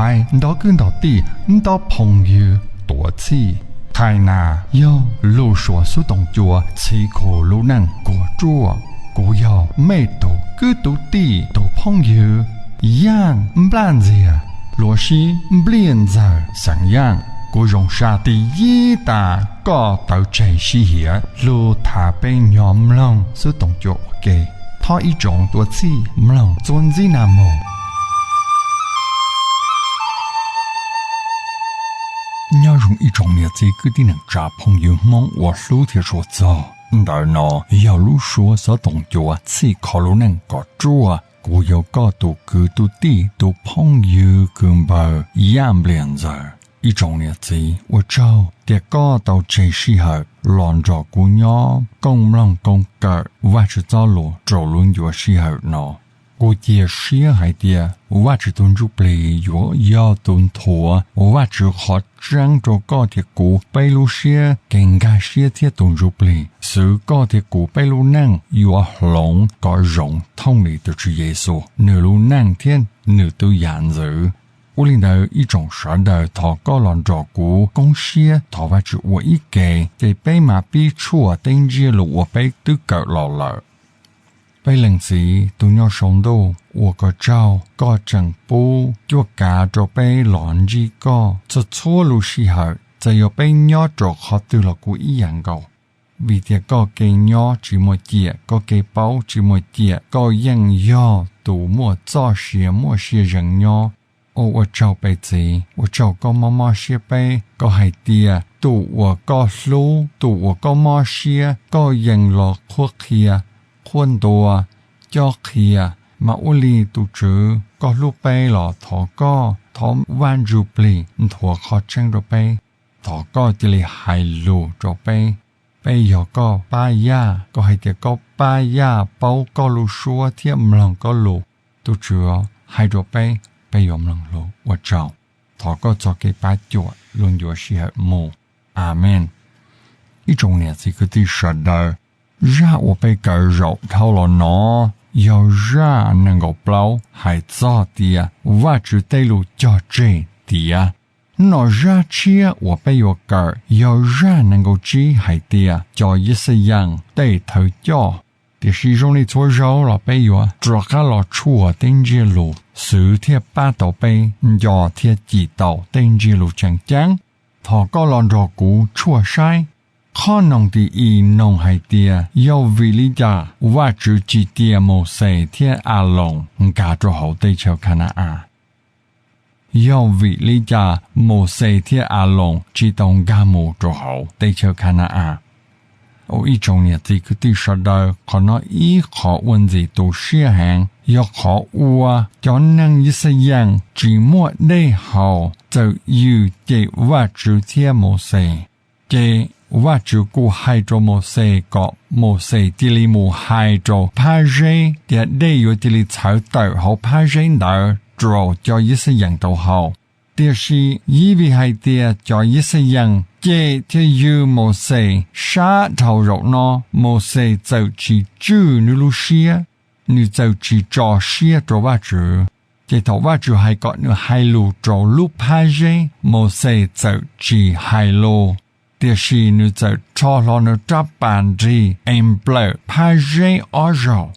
Nqai nto kwv nto tij, nto phooj ywg tuav txhij. Thais nas yog lus Suav xub toom cua txhij kho lub neej kuag ruaj. Kuv yog mej tug kwv tug tij tug phooj ywg Yaaj Nplaj Ntxiag, luas sib Npliaj Ntxawg xeem Yaaj. Kuv zoo sab tij yib tas koj tawv tseg sib hiav lug thav peb nyog mloog xub toom cua ua ke. Thov ib tsoom tuav txhij mloog txuas ntxiv nag mog. Nyob zoo ib tsoom niam txiv kwv tij neej tsa phooj ywg Hmoob uas hlub thiab tshua txog. Ntawm no yog lub Suav xov toom cua txhij kho lub neej kom ruaj. Kuv yog koj tus kwv tus tij tus phooj ywg kws npawg Yaaj Npliaj Ntxawg. Ib tsoom niam txiv, ua tsaug tias koj tau tseg sij hawm los nrog kuv nyob koom mloog koom kawm Vajtswv txoj lus rau lub ncua sij hawm no. Kuv cia siab hais tias Vajtswv tus Ntsuj Plig yuav yog tus nthuav Vajtswv qhov tseeb rau koj thiab kuv peb lub siab. Kev nkag siab thiab tus Ntsuj Plig xwv koj thiab kuv peb lub neej yuav hloov kom zoo thooj li tus Tswv Yexus, nws lub neej thiab nws tus yam ntxwv. Ua li ntawd ib tsoom sawv daws, thov koj los nrog kuv koob siab thov Vajtswv ua ib ke, ces peb mam pib tshuaj tej ntsiab lus uas peb twb kawm los lawm. Peb Leej Txiv tus nyob saum ntuj, ua koj tsaug koj tseem pub cuab kav rau peb los ntsib koj txhua txhua lub sij hawm, txawm yog peb nyob rau qhov twg los kuj ib yam nkaus. Vim tias koj kev nyob tsis muaj ciam, koj kev paub tsis muaj ciam, koj yeej yog tus muaj txoj sia muaj sia ze es nyob. Ua, ua tsaug peb Txiv, ua tsaug koj mob mob siab peb, koj hais tias tus uas koj hlub, tus uas koj mob siab, koj yeej los qhuab qhia, qhuab ntuas, cob qhia. Mas ua li tus Tswv, koj hlub peb los thov koj, thov Vaj Ntsuj Plig nthuav qhov tseeb rau peb. Thov koj cia li hais lus rau peb. Peb yog koj pab yaj, koj hais tias koj pab yaj paub koj lub suab thiab mloog koj lus. Tus Tswv hais rau peb, peb yuav mloog lus. Ua tsaug, thov koj txoj kev pab cuam lub ncua sij hawm mus. Amees. Ib tsoom niam txiv kwv tij sawv daws, zaj uas peb kawm zaum dhau los no yog zaj nees nkaum plaub, hais txog tias Vajtswv tej lus cog tseg tiav. Hnub no zaj tshiab uas peb yuav kawm yog zaj nees nkaum tsib, hais tias cov Yixalayees tej thawj coj. Tiam sis zoo li txhua zaus los peb yuav rov qab los tshuaj tej ntsiab lus xwv thiaj pab tau peb nco thiab cim tau tej ntsiab lus tseem ceeb. Thov koj los nrog kuv tshuaj saib. Qhov noog tim ib noog hais tias, yog vim li cas Vajtswv tsis cia Mauxes thiab Aloos nkag rau hauv teb chaws Khana-as? Yog vim li cas Mauxes thiab Aloos tsis tau nkag mus rau hauv teb chaws Khana-as? Ib tsoom niam txiv kwv tij sawv daws, qhov no ib qho ua ntxim tu siab heev, yog qhov uas cov neeg Yixalayees tsis muaj dej haus, txawm yws cem Vajtswv thiab Mauxes. Ces Vajtswv kuj hais rau Mauxes kom Mauxes cia li mus hais rau phab zeb tias dej yuav cia li txhawv tawm hauv phab zeb ntawd rau cov Yixalayees tau haus. Tiam sis yog vim hais tias cov Yixalayees cem thiab yws Mauxes sab dhau zaum no, Mauxes txawm tsis tswj nws lub siab, nws txawm tsis tso siab rau Vajtswv. Ces thaum Vajtswv hais kom nws hais lus rau lub phab zeb, Mauxes txawm tsis hais lus, tiam sis nws txawm rho hlo nws rab pas nrig es nplawm phab zeb ob zaug.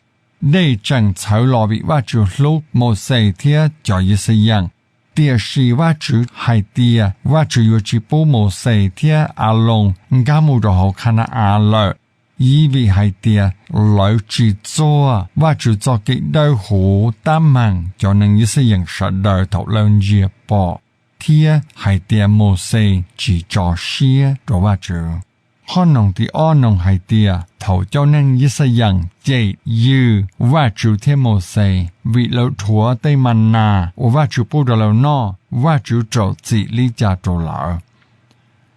Dej tseem txhawv los vim Vajtswv hlub Mauxes thiab cov Yixalayees. Tiam sis Vajtswv hais tias Vajtswv yuav tsis pub Mauxes thiab Aloos nkag mus rau hauv Khana-as lawm, yog vim hais tias lawv tsis txuag Vajtswv txoj kev dawb huv tab meeg cov neeg Yixalayees sawv daws thaum lawv ntsia pom, thiab hais tias Mauxes tsis tso siab rau Vajtswv. Qhov noog tim ob noog hais tias thaum cov neeg Yixalayees cem yws Vajtswv thiab Mauxes vim lawv rhuav tej ma nas uas Vajtswv pub rau lawv noj, Vajtswv raug txim li cas rau lawv?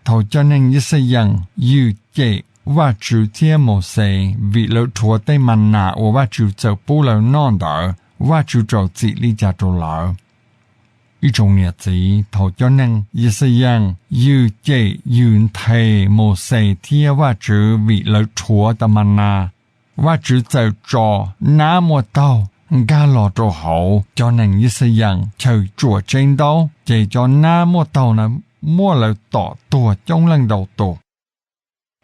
Thaum cov neeg Yixalayees yws cem Vajtswv thiab Mauxes vim lawv rhuav tej ma nas uas Vajtswv txawm pub lawv noj ntawd, Vajtswv raug txim li cas rau lawv? Ib tsoom niam txiv, thaum cov neeg Yixalayees yws cem yws nthe Mauxes thiab Vajtswv vim lawv rhuav tas ma nas, Vajtswv txawm tso nab muaj taug nkag los rau hauv cov neeg Yixalayees chaw tsuam tsev ntaub, ces cov nab muaj taug na muab lawv tom tuag coob leej ntau tus.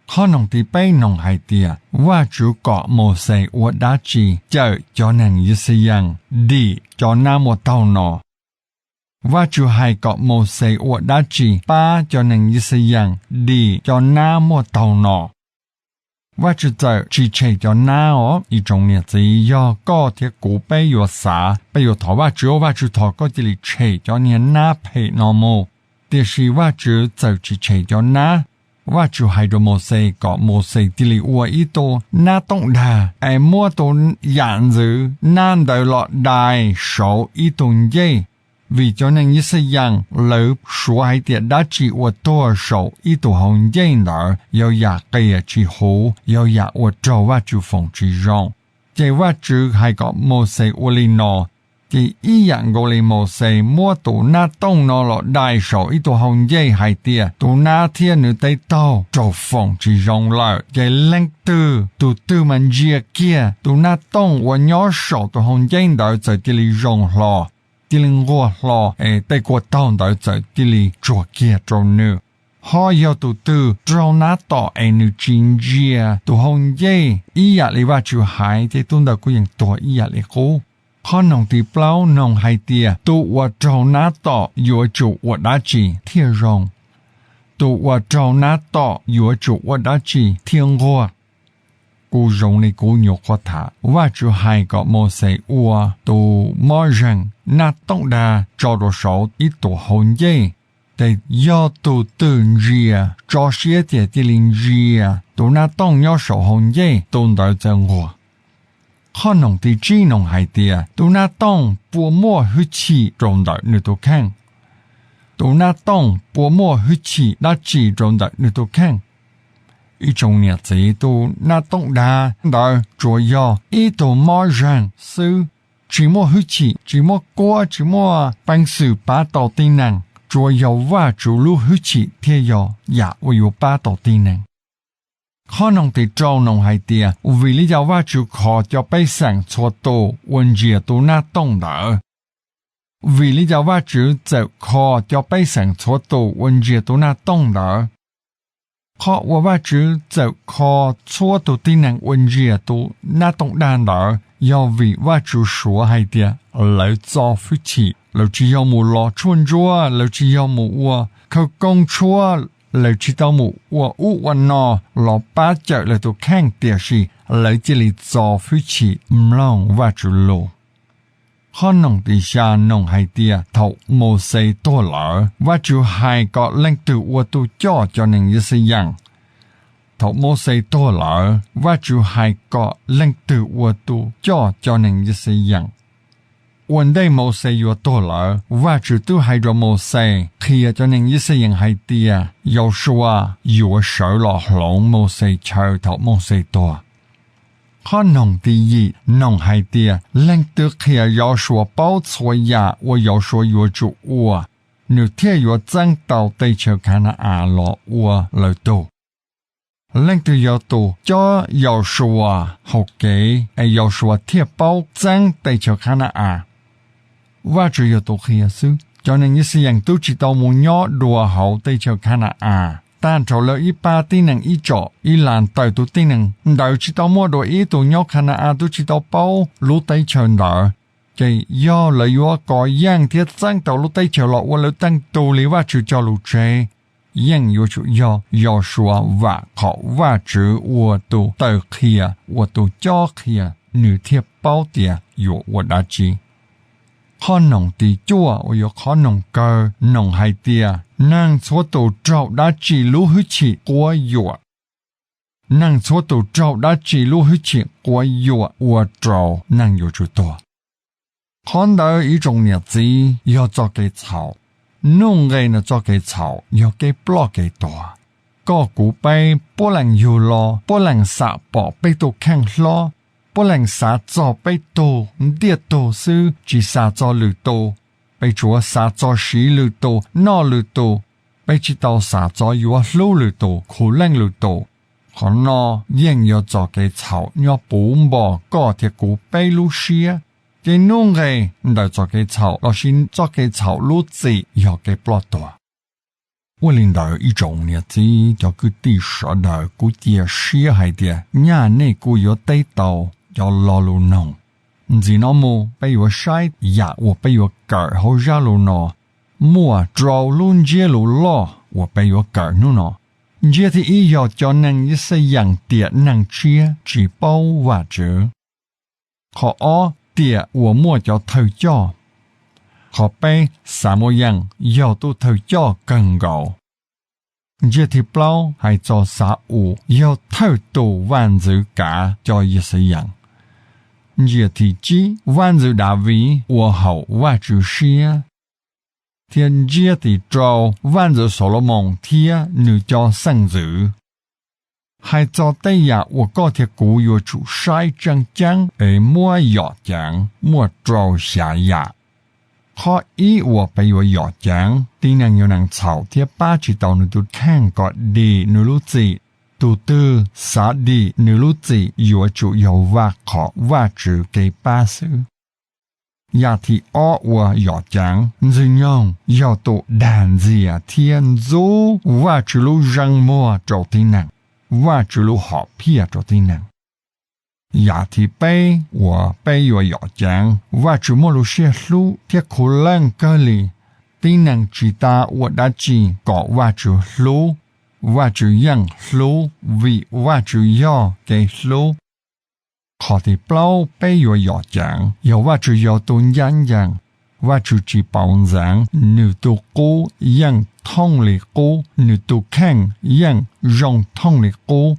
Qhov noog thib peb noog hais tias Vajtswv kom Mauxes ua dab tsi cawm cov neeg Yixalayees dim cov nab muaj taug no? Vajtswv hais kom Mauxes ua dab tsi pab cov neeg Yixalayees dim cov nab muaj taug no? Vajtswv txawm tsis tshem cov nab os. Ib tsoom niam txiv, yog koj thiab kuv peb yuav xav, peb yuav thov Vajtswv, Vajtswv thov koj cia li tshem cov niag nab phem no mus. Tiam sis Vajtswv txawm tsis tshem cov nab. Vajtswv hais rau Mauxes kom Mauxes cia li ua ib tug nab tooj dag es muab tus yam ntxwv nab ntawd los dai saum ib tug ncej, vim cov neeg Yixalayees lawv suav hais tias dab tsi uas tuag saum ib tug hau ncej ntawd yog yam qias tsis huv, yog yam ua raug Vajtswv foom tsis zoo. Ces Vajtswv hais kom Mauxes ua li no. Ces ib yam nkaus li Mauxes muab tus nab tooj no los dai saum ib tug hau ncej hais tias tus nab thiab nws tej taug raug foom tsis zoo lawm, ces leej twg tus twg mas ntsia kiag tus nab tooj uas nyob saum tus hau ncej ntawd txawm cia li zoo hlo, cia li nquag hlo, es tej kua taug ntawd txawm cia li tsuag kiag rau nws. Ho yog tus twg raug nab tom es nws tsis ntsia tus hau ncej ib yam li Vajtswv hais, ces tus ntawd kuj yeej tuag ib yam li qub. Qhov noog thib plaub noog hais tias tus uas raug nab tom yuav tsum ua dab tsi thiaj zoo? Tus uas raug nab tom yuav tsum ua dab tsi thiaj nquag? Kuj zoo li kuv nyuam qhuav tham, Vajtswv hais kom Mauxes ua tus mob zeeg nab tooj dag tso rau saum ib tug hau ncej, ces yog tus twg ntsia, tso siab tias cia li ntsia tus nab tooj nyob saum hau ncej, tus ntawd txawm nquag. Qhov noog thib tsib noog hais tias tus nab tooj puas muaj hwj chim rau ntawm nws tus kheej? Tus nab tooj puas muaj hwj chim dab tsi rau ntawm nws tus kheej? Ib tsoom niam txiv, tus nab tooj dag ntawd tsuas yog ib tug mob zeeg xwb, tsis muaj hwj chim, tsis muaj kuab, tsis muaj peev xwm pab tau tib neeg, tsuas yog Vajtswv lub hwj chim thiaj yog yam uas yuav pab tau tib neeg. Qhov noog thib rau noog hais tias vim li cas Vajtswv kho cov pej xeem txhua tus uas ntsia tus nab tooj ntawd? Vim li cas Vajtswv txawm kho cov pej xeem txhua tus uas ntsia tus nab tooj ntawd? Qhov uas Vajtswv txawm kho txhua tus tib neeg uas ntsia tus nab tooj dag ntawd yog vim Vajtswv suav hais tias lawv txo hwj chim, lawv tsis yog mus los tshuaj ntsuab, lawv tsis yog mus ua khawv koob tshuab, lawv tsis tau mus ua ub ua no los pab cawm lawv tus kheej, tiam sis lawv cia li txo hwj chim mloog Vajtswv lus. Qhov noog thib xya noog hais tias thaum Mauxes tuag lawm, Vajtswv hais kom leej twg ua tus coj cov neeg Yixalayees? Thaum Mauxes tuag lawm, Vajtswv hais kom leej twg ua tus coj cov neeg Yixalayees? Ua ntej Mauxes yuav tuag lawm, Vajtswv twb hais rau Mauxes qhia cov neeg Yixalayees hais tias Yausuas yuav sawv los hloov Mauxes chaw thaum Mauxes tuag. Qhov noog thib yim noog hais tias leej twg qhia Yausuas paub txhua yam uas Yausuas yuav tsum ua, nws thiaj yuav txeeb tau teb chaws Khana-as los ua lawv tug? Leej twg yog tus cob Yausuas hauv kev es Yausuas thiaj paub txeeb teb chaws Khana-as? Vajtswv yog tus qhia xwb. Cov neeg Yixalayees twb tsis tau mus nyob dua hauv teb chaws Khana-as. Tag nrho lawv ib pab tib neeg ib tsom ib las ntawm tus tib neeg ntawd tsis tau muaj dua ib tug nyob Khana-as twb tsis tau paub lub teb chaws ntawd. Ces yog lawv yuav kov yeej thiab txeeb tau lub teb chaws los ua lawv teej tug li Vajtswv cog lus tseg, yeej yuav tsum yog Yausuas vam khom Vajtswv ua tus taw qhia, ua tus cob qhia, nws thiaj paub tias yuav ua dab tsi. Qhov noog thib cuaj uas yog qhov noog kawg noog hais tias neeg txhua tus raug dab tsi lub hwj chim quab yuam? Neeg txhua tus raug dab tsi lub hwj chim quab yuam ua rau neeg yuav tsum tuag? Qhov ntawd ib tsoom niam txiv yog txoj kev txhaum. Nuj nqes ntawm txoj kev txhaum yog kev ploj kev tuag. Koj kuv peb puav leej yug los puav leej xam pom peb tus kheej hlob, puav leej xav txog peb tug ntiaj tug xwb tsis xav txog lwm tus. Peb tsuav xav txog siv lwm tus, noj lwm tus. Peb tsis tau xav txog yuav hlub lwm tus, khuv leej lwm tus. Qhov no yeej yog txoj kev txhaum nyob puv npo koj thiab kuv peb lub siab. Ces nub nqe ntawm txoj kev txhaum lossis txoj kev txhaum lub txim yog kev ploj tuag. Ua li ntawd ib tsoom niam txiv cov kwv tij sawv daws, kuv cia siab hais tias nyaj nej kuj yuav teb tau cov lo lus noog. Ntxiv no mus peb yuav saib yam uas peb yuav kawm hauv zaj lus no. Muaj rau lub ntsiab lus loj uas peb yuav kawm hnub no. Ntsiab thib ib yog cov neeg Yixalayees tiam neeg tshiab tsis paub Vajtswv. Qhov ob, tiam uas muaj cov thawj coj. Qhov peb, Xamuyees yog tus thawj coj kawg nkaus. Ntsiab thib plaub hais txog Xa-ules yog thawj tus vaj ntxwv kav cov Yixalayees. Ntsiab thib tsib, vaj ntxwv Daviv ua haum Vajtswv siab. Thiab ntsiab thib rau, vaj ntxwv Xalumoos thiab nws cov xeeb ntxwv. Hais txog tej yam uas koj thiab kuv yuav tsum saib tseeb ceeb es muab yom ceev muaj rau xya yam. Qhov ib uas peb yuav yom ceev, tib neeg yuav nees txhaum thiab pab tsis tau nws tus kheej kom dim nws lub txim. Tus twg xav dim nws lub txim yuav tsum yog vaj qhom Vajtswv kev pab xwb. Yam thib ob uas yom ceev, Ntxwg nyoog yog tus dag ntxias thiab ntxub Vajtswv lub zeem muag rau tib neeg, Vajtswv lub hom phiaj rau tib neeg. Yam thib peb uas peb yuav yom ceev, Vajtswv muaj lub siab hlub thiab khuv leej kawg li. Tib neeg tsis tas ua dab tsi kom Vajtswv hlub, Vajtswv yeej hlub vim Vajtswv yog kev hlub. Qhov thib plaub peb yuav yom ceev yog Vajtswv yog tus ncaj ncees. Vajtswv tsis pauv ntxeev, nws tus qub yeej thooj li qub, nws tus kheej yeej zoo thooj li qub.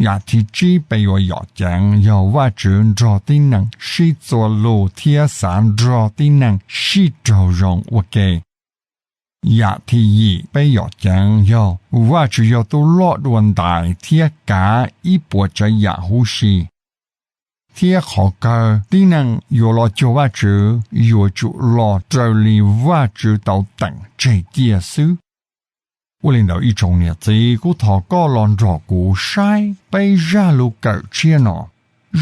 Yam thib tsib peb yuav yom ceev yog Vajtswv nrog tib neeg sib txuas lus thiab xav nrog tib neeg sib raug zoo ua ke. Yam thib yim peb yom ceev yog Vajtswv yog tus loj dua ntais thiab kav ib puas tsav yam huv si. Thiab qhov kawg, tib neeg yuav los cuag Vajtswv yuav tsum los raws li Vajtswv tau teem tseg cia xwb. Ua li ntawd ib tsoom niam txiv, kuv thov koj los nrog kuv saib peb zaj lus kawm tshiab no.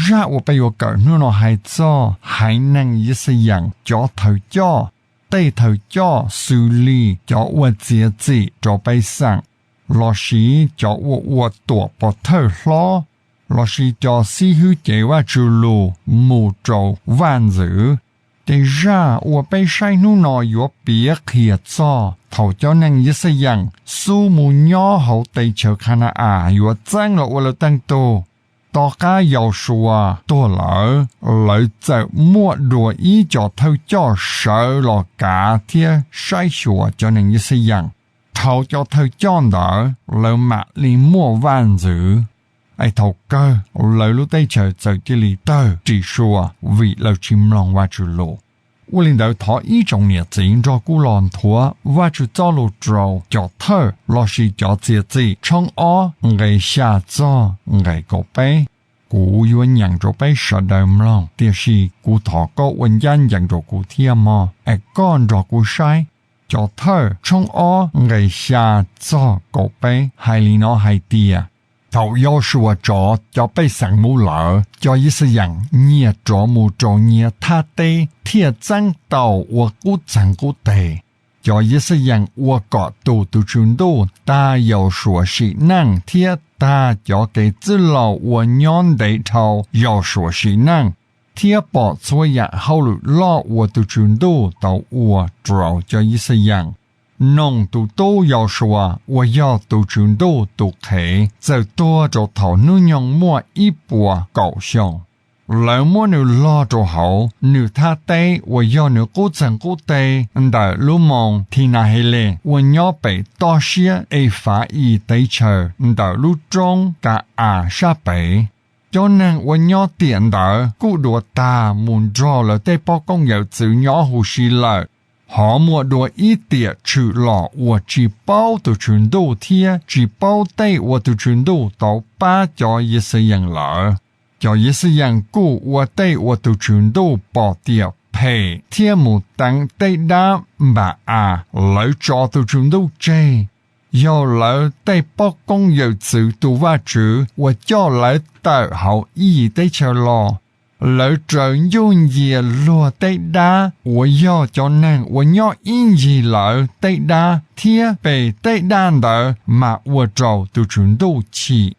Zaj uas peb yuav kawm hnub no hais txog haiv neeg Yixalayees cov thawj coj, tej thawj coj xws li cov uas txiav txim rau pej xeem, lossis cov uas ua tuam pov thawj hlob, lossis cov xib hwb cev Vajtswv lus mus rau vaj ntxwv. Ces zaj uas peb saib hnub no yuav piav qhia txog thaum cov neeg Yixalayees xub mus nyob hauv teb chaws Khana-as yuav txeeb los ua lawv teej tug. Tom qab Yausuas tuag lawm, lawv txawm muaj dua ib co thawj coj sawv los kav thiab saib xyuas cov neeg Yixalayees. Dhau cov thawj coj ntawd, lawv mam li muaj vaj ntxwv. Es thaum kawg lawv lub teb chaws txawm cia li tawg ris sua vim lawv tsis mloog Vajtswv lus. Ua li ntawd thov ib tsoom niam txiv nrog kuv los nthuav Vajtswv txoj lus rau Cov Thawj lossis Cov Txiav Txim tshooj ob nqe xya txog nqe kaum peb. Kuv yuav nyeem rau peb sawv daws mloog, tiam sis kuv thov koj ua ncaj ncees rau kuv thiab mog, es koj nrog kuv saib. Cov Thawj tshooj ob nqe xya txog kaum peb hais li no hais tias, thaum Yausuas tso cov pej xeem mus lawm, cov Yixayees nyias rov mus rau nyias thaj teb thiaj txeeb tau ua qub txeeg qub teg. Cov Yixayees ua kom tu tus Tswv Ntuj tag Yausuas sim neej thiab tag cov kev txwj laug uas nyob ntev dhau Yausuas sim neej, thiab pom txhua yam hauj lwm loj uas tus Tswv Ntuj tau ua rau cov Yixayees. Noos tus tub Yausuas uas yog tus Tswv Ntuj tus qhev txawm tuag rau thaum hnub nyoog muaj ib puas kaum xyoo. Lawv muab nws log rau hauv nws thaj teb uas yog nws qub txeeg qub teg ntawm lub Moos Thinaheles uas nyob pem toj siab Efai-is teb chaws ntawm lub roob Ka-as sab pem. Cov neeg uas nyob tiam ntawd kuj dua tag mus nrog lawv tej poj koob yawm txwv nyob huv si lawm. Hos muaj dua ib tiam tshwm los uas tsis paub tus Tswv Ntuj thiab tsis paub tej uas tus Tswv Ntuj tau pab cov Yixayees lawm. Cov Yixayees kuj ua tej uas tus Tswv Ntuj pom tias phem thiab mus teev tej dab Npa-as. Lawv tso tus Tswv Ntuj tseg. Yog lawv tej poj koob yawm txwv tus Vajtswv uas coj lawv tawm hauv Iyiv teb chaws los. Lawv raws ncuj ncia luag tej dab uas yog cov neeg uas nyob ib ncig lawv tej dab, thiab pe tej dab ntawd mas ua rau tus Tswv Ntuj chim.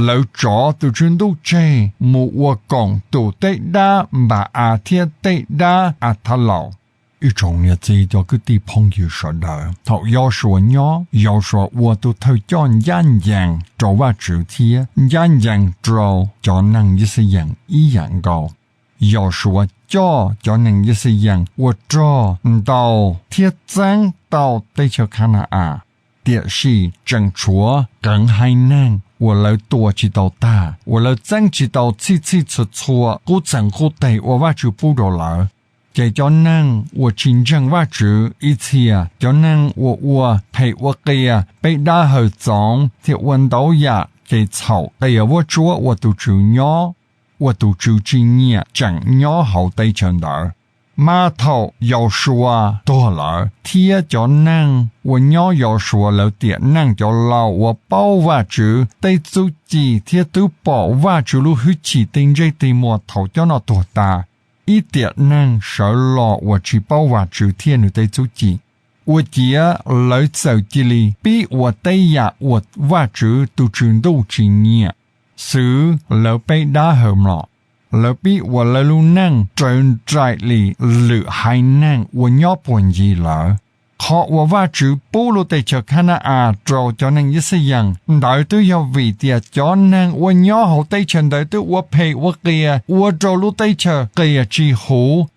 Lawv tso tus Tswv Ntuj tseg mus ua koom tus tej dab Npa-as thiab tej dab Atha-laus. Thaum Yausuas nyob, Yausuas ua tus thawj coj ncaj ncees rau Vajtswv thiab ncaj ncees rau cov neeg Yixalayees ib yam nkaus. Yausuas coj cov neeg Yixalayees ua rog ntaus thiab txeeb tau teb chaws Khana-as. Tiam sis tseem tshuav qee haiv neeg uas lawv tua tsis tau tag, uas lawv txeeb tsis tau txhij txhij txhua txhua qub txheem qub teg uas Vajtswv pub rau lawv. Ces cov neeg uas tsis ntseeg Vajtswv ib txhia, cov neeg uas ua phem ua qias, peb dab hawm txoov thiab ua ntau yam kev txhaum, qias vuab tsuab ua tus Tswv nyob, ua tus Tswv tsis nyiam, tseem nyob hauv teb chaws ntawd. Mas thaum Yausuas tuag lawm thiab cov neeg uas nyob Yausuas lawv tiam neej cov laus uas paub Vajtswv tej txuj ci thiab twb pom Vajtswv lub hwj chim tig ntsej tig muag thaum cov no tuag tas, ib tiam neeg sawv los uas tsis paub Vajtswv thiab nws tej txuj ci, ua ciav lawv txawm cia li pib ua tej yam uas Vajtswv tus Tswv Ntuj tsis nyiam, xwv lawv peb dab hawm mlom. Lawv pib ua lawv lub neej raws nraim li lwm haiv neeg uas nyob puag ncig lawv. Qhov uas Vajtswv pub lub teb chaws Khana-as rau cov neeg Yixalayees ntawd twb yog vim tias cov neeg uas nyob hauv teb chaws ntawd twb ua phem ua qias ua rau lub teb chaws qias tsis huv.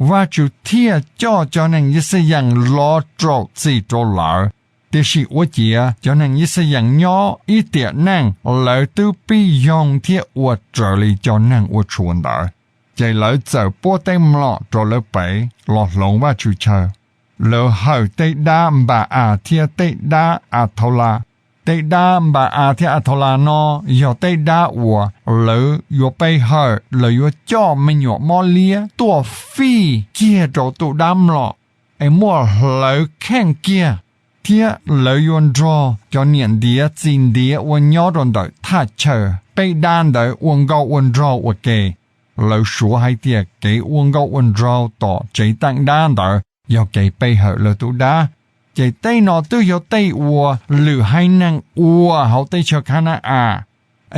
Vajtswv thiaj coj cov neeg Yixalayees los raum txim rau lawv. Tiam sis ua ciav cov neeg Yixalayees nyob ib tiam neej lawv twb pib yoog thiab ua raws li cov neeg ua tshua ntawd, ces lawv txawm puab tej mlom rau lawv pem los hloov Vajtswv chaw. Lawv hawm tej dab Npa-as thiab tej dab Athaula. Tej dab Npa-as thiab Athaula no yog tej dab uas lawv yuav pe hawm, lawv yuav coj me nyuam mob liab tuaj fij kiag rau tus dab mlom, es muaj hlawv kheej kiag, thiab lawv yuav nrog cov niam ntiav txiv ntiav uas nyob rau ntawm thaj chaw peb dab ntawd ua nkauj ua nraug ua ke. Lawv suav hais tias kev ua nkauj ua nraug tom tsev teej dab ntawd yog kev pe hawm lawv tus dab. Ces tej no twb yog tej uas lwm haiv neeg ua hauv teb chaws Khana-as,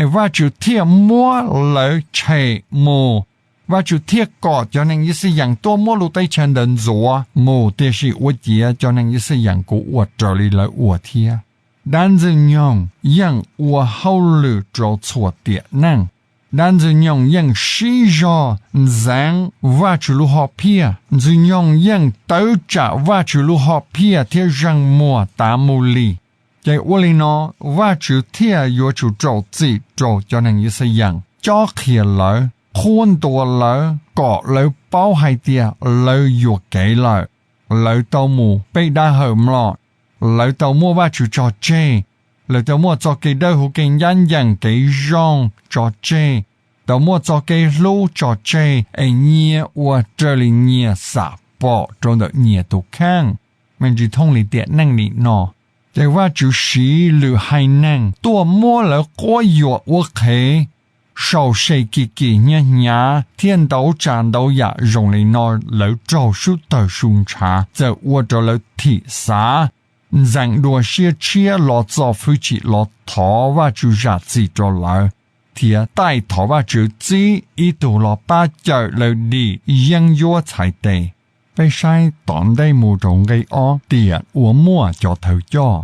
es Vajtswv thiaj muab lawv tshem mus. Vajtswv thiaj kom cov neeg Yixalayees tuaj muab lub teb chaws ntawd ntxuav mus, tiam sis ua ciav cov neeg Yixalayees kuj ua raws li lawv ua thiab. Dab Ntxwg nyoog yeej ua hauj lwm rau txhua tiam neej. Dab Ntxwg nyoog yeej sib zog ntxeev Vajtswv lub hom phiaj. Ntxwg nyoog yeej tawv tsam Vajtswv lub hom phiaj thiab zeeg muag tas mus li. Ces ua li no, Vajtswv thiaj yuav tsum raum txim rau cov neeg Yixalayees, cob qhia lawv, qhuab ntuas lawv kom lawv paub hais tias lawv yuam kev lawm. Lawv tau mus peb dab hawm mlom, lawv tau muab Vajtswv tso tseg, lawv tau muab txoj kev dawb huv, kev ncaj ncees, kev zoo tso tseg, tau muab txoj kev hlub tso tseg es nyias ua raws li nyias xam pom rau ntawm nyias tus kheej. Me ntsis thooj li tiam neej nim no, ces Vajtswv siv lwm haiv neeg tuaj muab lawv quab yuam ua qhev, sau se kim kim hnyav hnyav thiab ntau tsav ntau yam zoo li no, lawv raug sub tawg su ntshav txawm ua rau lawv thim xav, ntxeem dua siab tshiab los txo hwj chim los thov Vajtswv zam txim rau lawv, thiab taij thov Vajtswv txib ib tug los pab cawm lawv dim yeeb ncuab txhais tes. Peb saib tom ntej mus rau nqe ob, tiam uas muaj cov thawj coj.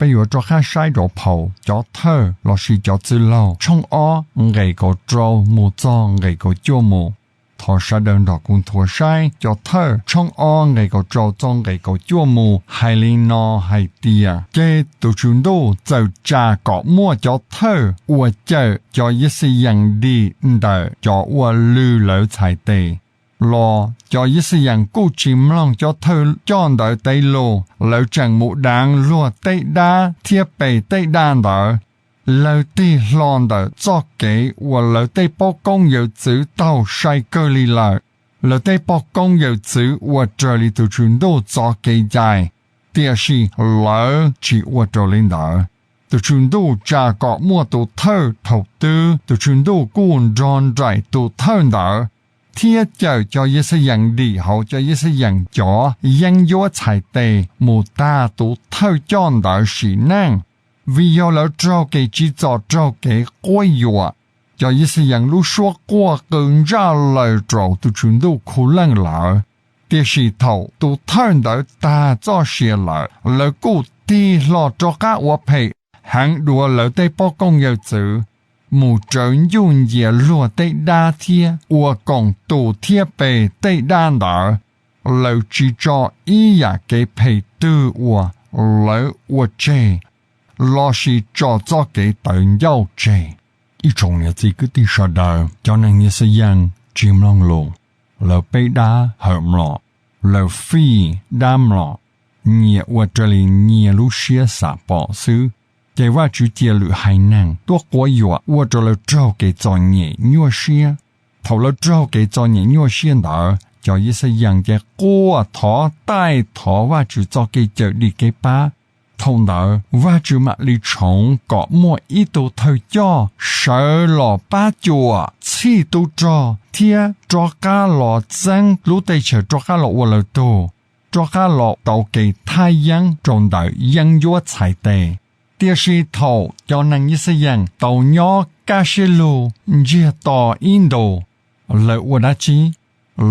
Peb yuav rov qab saib rau phau Cov Thawj lossis Cov Txwj Laug tshooj ob nqe kaum rau mus txog nqe kaum cuaj mus. Thov sawv daws nrog kuv nthuav saib Cov Thawj tshooj ob nqe kaum rau txog nqe kaum cuaj mus hais li no hais tias, Ces tus Tswv Ntuj txawm tsa kom muaj cov thawj uas cawm cov Yixalayees dim ntawm cov uas lwm lawv txhais tes los. Cov Yixalayees kuj tsis mloog cov thawj coj ntawd tej lus, lawv tseem mus deev luag tej dab thiab pe tej dab ntawd. Lawv tig hlo ntawm txoj kev uas lawv tej poj koob yawm txwv taug sai kawg li lawm. Lawv tej poj koob yawm txwv ua raws li tus Tswv Ntuj txoj kev cai, tiam sis lawv tsis ua raws li ntawd. Tus Tswv Ntuj tsa kom muaj tus thawj thaum twg, tus Tswv Ntuj kuj nrog nraim tus thawj ntawd. thiab cawm cov Yixalayees dim hauv cov Yixalayees cov yeeb ncuab txhais tes mus tag tus thawj coj ntawd sim neej, vim yog lawv raug kev tsim txom raug kev quab yuam. Cov Yixalayees lub suab quaj qw ntsaj laws rau tus Tswv Ntuj Khuv Leej lawm. Tiam sis thaum tus thawj ntawd tag txoj sia lawm, lawv kuj tig hlo rov qab ua phem heev dua lawv tej poj koob yawm txwv, mus rawv ncuj ncias luag tej dab thiab ua koom tus thiab pe tej dab ntawd. Lawv tsis tso ib yam kev phem twg uas lawv ua tseg lossis tso txoj kev tawv ncauj tseg. Ib tsoom niam txiv kwv tij sawv daws, cov neeg Yixalayees tsis mloog lus, lawv peb dab hawm mlom, lawv fij dab mlom, nyias ua raws li nyias lub siab xav pom xwb. Ces Vajtswv cia lwm haiv neeg tuaj quab yuam ua rau lawv raug kev txom nyem nyuaj siab. Thaum lawv raug kev txom nyem nyuaj siab ntawd, cov Yixalayees ces quaj thov taij thov Vajtswv txoj kev cawm dim kev pab. Thaum ntawd Vajtswv mam li tshoov kom muaj ib tug thawj coj sawv los pab cuam txhij tub rog thiab rov qab los txeeb lub teb chaws rov qab los ua lawv tug, rov qab los tau kev thaj yeeb rau ntawm yeeb ncuab txhais tes. Tiam sis thaum cov neeg Yixalayees tau nyob kaj siab lug ntsiag to ib ntus, lawv ua dab tsi?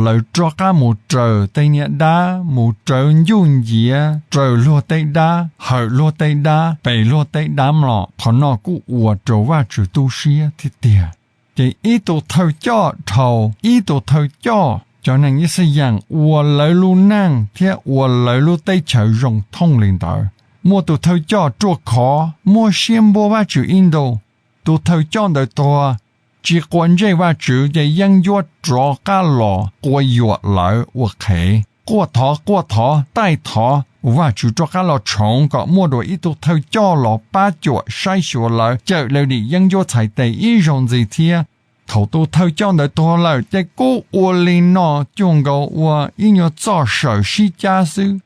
Lawv rov qab mus raws tej niag dab, mus rawv ncuj ncias raws luag tej dab, hawm luag tej dab, pe luag tej dab mlom. Qhov no kuj ua rau Vajtswv tu siab tiag tiag. Ces ib tug thawj coj dhau ib tug thawj coj, cov neeg Yixalayees ua lawv lub neej thiab ua lawv lub teb chaws zoo thooj li ntawd. Muaj tus thawj coj ruaj khov muaj siab npuab Vajtswv ib ntus, tus thawj coj ntawd tuag, tsis quav ntsej Vajtswv ces yeeb ncuab rov qab los quab yuam lawv ua qhev. Quaj thov quaj thov taij thov Vajtswv rov qab los tshoov kom muaj dua ib tug thawj coj los pab cuam saib xyuas lawv, cawm lawv dim yeeb ncuab txhais tes ib zaug ntxiv thiab. Thaum tus thawj coj ntawd tuag lawm ces kuj ua li no cuag nkaus ua ib nyuag txoj saw sib cab xwb.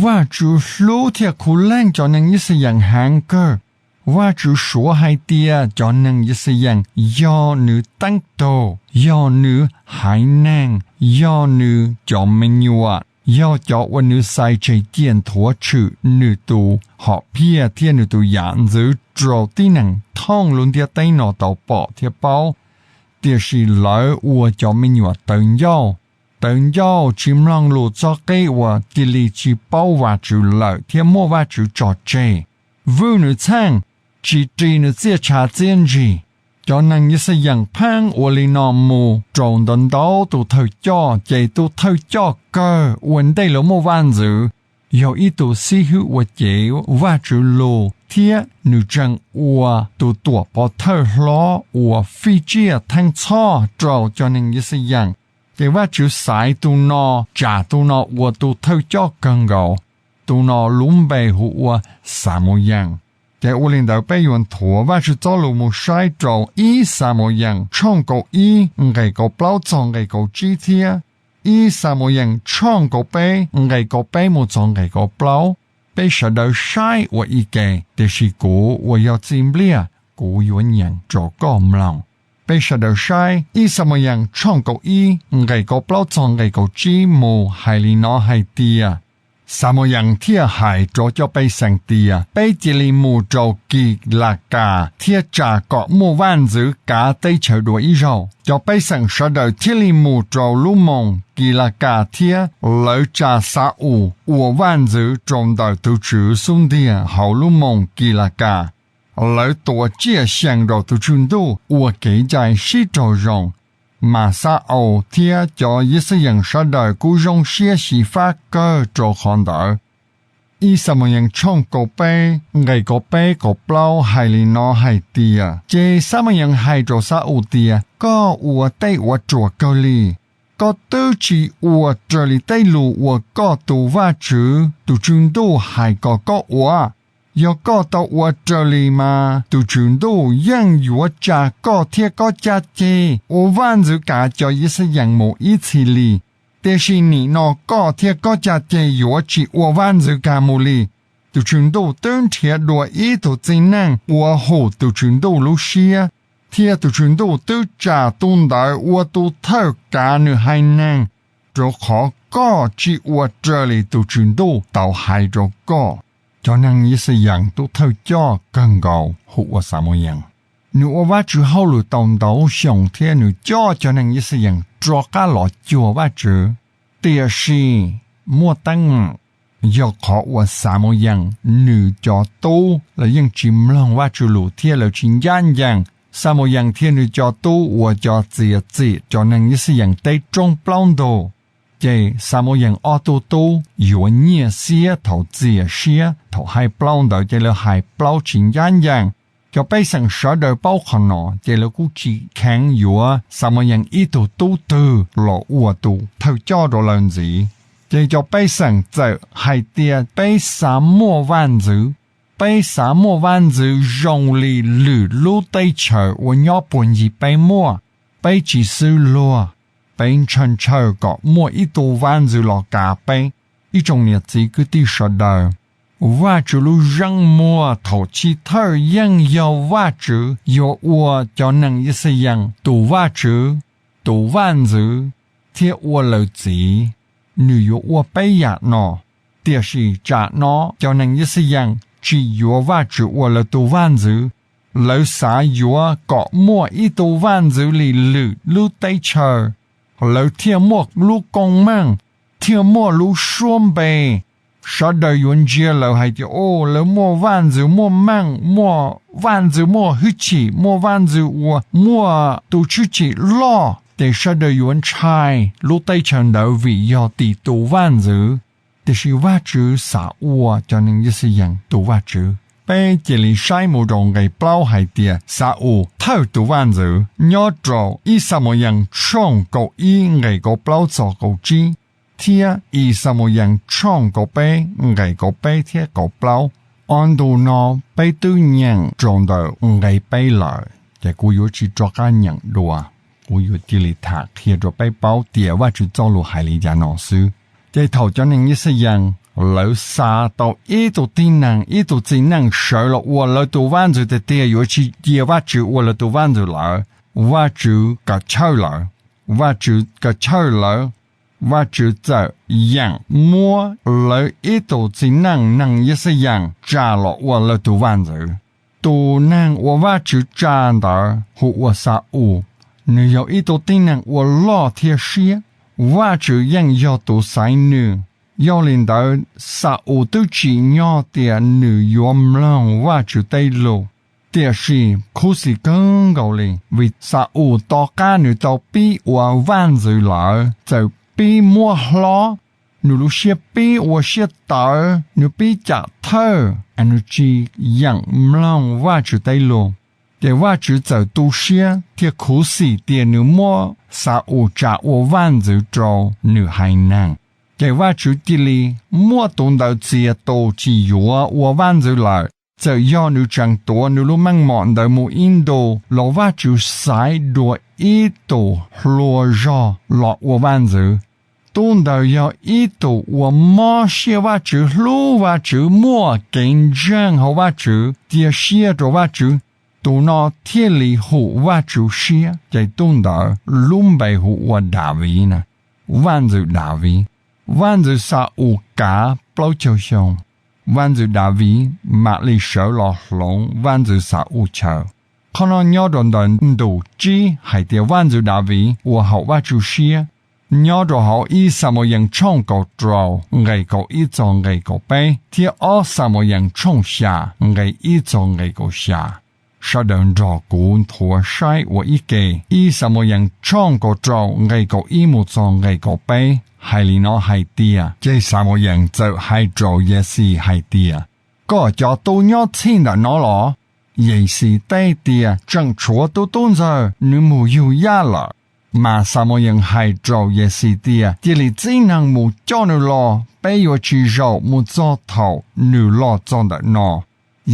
Vajtswv hlub thiab khuv leej cov neeg Yixalayees heev kawg. Vajtswv suav hais tias cov neeg Yixalayees yog nws teeb tug, yog nws haiv neeg, yog nws cov me nyuam, yog cov uas nws xaiv tseg ciaj nthuav tshwm nws tus hom phiaj thiab nws tus yam ntxwv rau tib neeg thoob lub ntiaj teb no tau pom thiab paub. Tiam sis lawv ua cov me nyuam tawv ncauj, tawv ncauj tsis mloog lus txog qib uas cia li tsis paub Vajtswv lawm thiab muab Vajtswv tso tseg, vwj nws txheej, tsis ris nws txiaj tshav txiaj ntsig. Cov neeg Yixalayees pheej ua li no mus rau ntau ntau tus thawj coj, ces tus thawj coj kawg ua ntej lawv muaj vaj ntxwv, yog ib tug xib hwb ua cev Vajtswv lus thiab nws tseem ua tus tuam pov thawj hlob uas fij tsiaj theej txhoj rau cov neeg Yixalayees. Ces Vajtswv xaiv tus no, tsa tus no ua tus thawj coj kawg nkaus. Tus no lub npe hu ua Xamuyees. Ces ua li ntawd peb yuav nthuav Vajtswv txoj lus mus saib rau ib Xamuyees tshooj kaum ib nqe kaum plaub txog nqe kaum tsib thiab ib Xamuyees tshooj kaum peb nqe kaum peb mus txog nqe kaum plaub. Peb sawv daws saib ua ib ke, tiam sis kuv uas yog Txiv Npliaj, kuv yuav nyeem rau koj mloog. Peb sawv daws saib ib Xamuyees tshooj kaum ib nqe kaum plaub txog nqe kaum tsib mus hais li no hais tias, Xamuyees thiaj hais rau cov pej xeem tias, Peb cia li mus rau Kilakas thiab tsa kom muaj vaj ntxwv kav teb chaws dua ib zaug. Cov pej xeem sawv daws thiaj li mus rau lub moos Kilakas thiab lawv tsa Xa-ules ua vaj ntxwv rau ntawm tus Tswv xub ntiag hauv lub moos Kilakas. Lawv tuav tsiaj xyees rau tus Tswv Ntuj ua kev cai sib raug zoo, mas Xa-ules thiab cov Yixalayees sawv daws kuj zoo siab xyiv fab kawg rau qhov ntawd. Ib Xamuyees tshooj kaum peb nqe kaum peb kaum plaub hais li no hais tias, Ces Xamuyees hais rau Xa-ules tias, Koj ua tej uas ruam kawg li. Koj twb tsis ua raws li tej lus uas koj tus Vajtswv tus Tswv Ntuj hais kom koj ua. Yog koj tau ua raws li mas tus Tswv Ntuj yeej yuav tsa koj thiab koj caj ceg ua vaj ntxwv kav cov Yixalayees mus ib txhis li. Tiam sis nim no koj thiab koj caj ceg yuav tsis ua vaj ntxwv kav mus li. Tus Tswv Ntuj twb nrhiav dua ib tug txiv neej uas hum tus Tswv Ntuj lub siab, thiab tus Tswv Ntuj twb tsa tus ntawd ua tus thawj kav nws haiv neeg, rau qhov koj tsis ua raws li tus Tswv Ntuj tau hais rau koj. Cov neeg Yixalayees tus thawj coj kawg nkaus hu ua Xamuyees, nws ua Vajtswv hauj lwm tau ntau xyoo thiab nws coj cov neeg Yixalayees rov qab los cuag Vajtswv. Tiam sis muaj teeb meem, yog qhov uas Xamuyees nws cov tub lawv yeej tsis mloog Vajtswv lus thiab lawv tsis ncaj ncees. Xamuyees thiab nws cov tub ua cov txiav txim cov neeg Yixalayees teb roob plaub ntug. Ces Xamuyees ob tug tub yuav nyiaj xiab thaum txias siab thaum hais plaub ntawd ces lawv hais plaub tsis ncaj ncees. Cov pej xeem sawv daws paub qhov no ces lawv kuj tsis kheev yuav Xamuyees ib tug tub twg los ua tus thawj coj rau lawv ntxiv. Ces cov pej xeem txawm hais tias peb xav muaj vaj ntxwv, peb xav muaj vaj ntxwv zoo li lwm lub teb chaws uas nyob puag ncig peb muaj. Peb tsis xwb luag, peb ntshaw ntshaw kom muaj ib tug vaj ntxwv los kav peb. Ib tsoom niam txiv kwv tij sawv daws, Vajtswv lub zeej muag thaum chiv thawj yeej yog Vajtswv yuav ua cov neeg Yixalayees tus Vajtswv, tus vaj ntxwv, thiab ua lawv txiv. Nws yuav ua peb yam no. Tiam sis tsam no cov neeg Yixalayees tsis yuav Vajtswv ua lawv tus vaj ntxwv, lawv xav yuav kom muaj ib tug vaj ntxwv li lwm lub teb chaws, lawv thiaj muaj lub koob meej, thiaj muaj lub suab npe. Sawv daws yuav ntsia lawv hais tias, o, lawv muaj vaj ntxwv muaj meej, muaj vaj ntxwv muaj hwj chim, muaj vaj ntxwv uas muaj tus tshwj chim loj, ces sawv daws yuav ntshai lub teb chaws ntawd vim yog tim tus vaj ntxwv. Tiam sis Vajtswv xav ua cov neeg Yixalayees tus Vajtswv. Peb cia li saib mus rau nqe plaub hais tias Xa-ules thawj tus vaj ntxwv nyob rau ib Xamuyees tshooj kaum ib nqe kaum plaub txog kaum tsib, thiab ib Xamuyees tshooj kaum peb nqe kaum peb thiab kaum plaub. Ob ntu no peb twb nyeem rau ntawm nqe peb lawm, ces kuv yuav tsis rov qab nyeem dua. Kuv yuav cia li tham qhia rau peb paub tias Vajtswv txoj lus hais li cas no xwb. Ces thaum cov neeg Yixalayees lawv xa tau ib tug tib neeg, ib tug txiv neej sawv los ua lawv tus vaj ntxwv tiag tiag, yuav tsis cia Vajtswv ua lawv tus vaj ntxwv lawm, Vajtswv kam chawj lawv. Vajtswv kam chawj lawv, Vajtswv txawm yeem muab lawv ib tug txiv neej neeg Yixalayees tsa los ua lawv tus vaj ntxwv. Tus neeg uas Vajtswv tsa ntawd hu ua Xa-ules, nws yog ib tug tib neeg uas loj thiab siab. Vajtswv yeej yog tus xaiv nws. Yog li ntawd Xa-ules twb tsim nyog tias nws yuav mloog Vajtswv tej lus. Tiam sis khuv xim kawg nkaus li vim Xa-ules tom qab nws tau pib ua vaj ntxwv lawm txawm pib muab hlob, nws lub siab pib ua siab tawv, nws pib cam thawj, nws tsis yeem mloog Vajtswv tej lus. Ces Vajtswv txawm tu siab thiab khuv xim tias nws muab Xa-ules tsa ua vaj ntxwv rau nws haiv neeg. Ces Vajtswv cia li muab tus ntawd txiav tus tsis yuav ua vaj ntxwv lawm. Txawm yog nws tseem tuav nws lub meej mom ntawd mus ib ntus los Vajtswv xaiv dua ib tus hluas zog los ua vaj ntxwv. Tub ntawd yog ib tus uas mob siab Vajtswv, hlub Vajtswv, muaj kev ntseeg hauv Vajtswv, cia siab rau Vajtswv. Tus no thiaj li hum Vajtswv siab, ces tub ntawd lub npe hu ua Daviv na, vaj ntxwv Daviv. Vaj ntxwv Xa-ules kav plaub caug xyoo, vaj ntxwv Daviv mam li sawv los hloov vaj ntxwv Xa-ules chaw. Qhov no nyob rau ntawm ntu tsib hais tias vaj ntxwv Daviv ua haum Vajtswv siab, nyob rau hauv ib Xamuyees tshooj kaum rau nqe kaum ib txog nqe kaum peb thiab ob Xamuyees tshooj xya nqe ib txog nqe kaum xya. Sawv daws nrog kuv nthuav saib ua ib ke ib Xamuyees tshooj kaum rau nqe kaum ib mus txog nqe kaum peb hais li no hais tias, ces Xamuyees txawm hais rau Yexis hais tias, koj cov tub nyob txhij ntawm no los? Yexis teb tias, tseem tshuav tus tub ntxawg, nws mus yug yaj lawm. Mas Xamuyees hais rau Yexis tias, cia li txib neeg mus coj nws los, peb yuav tsis zaum mus txog thaum nws los txog ntawm no.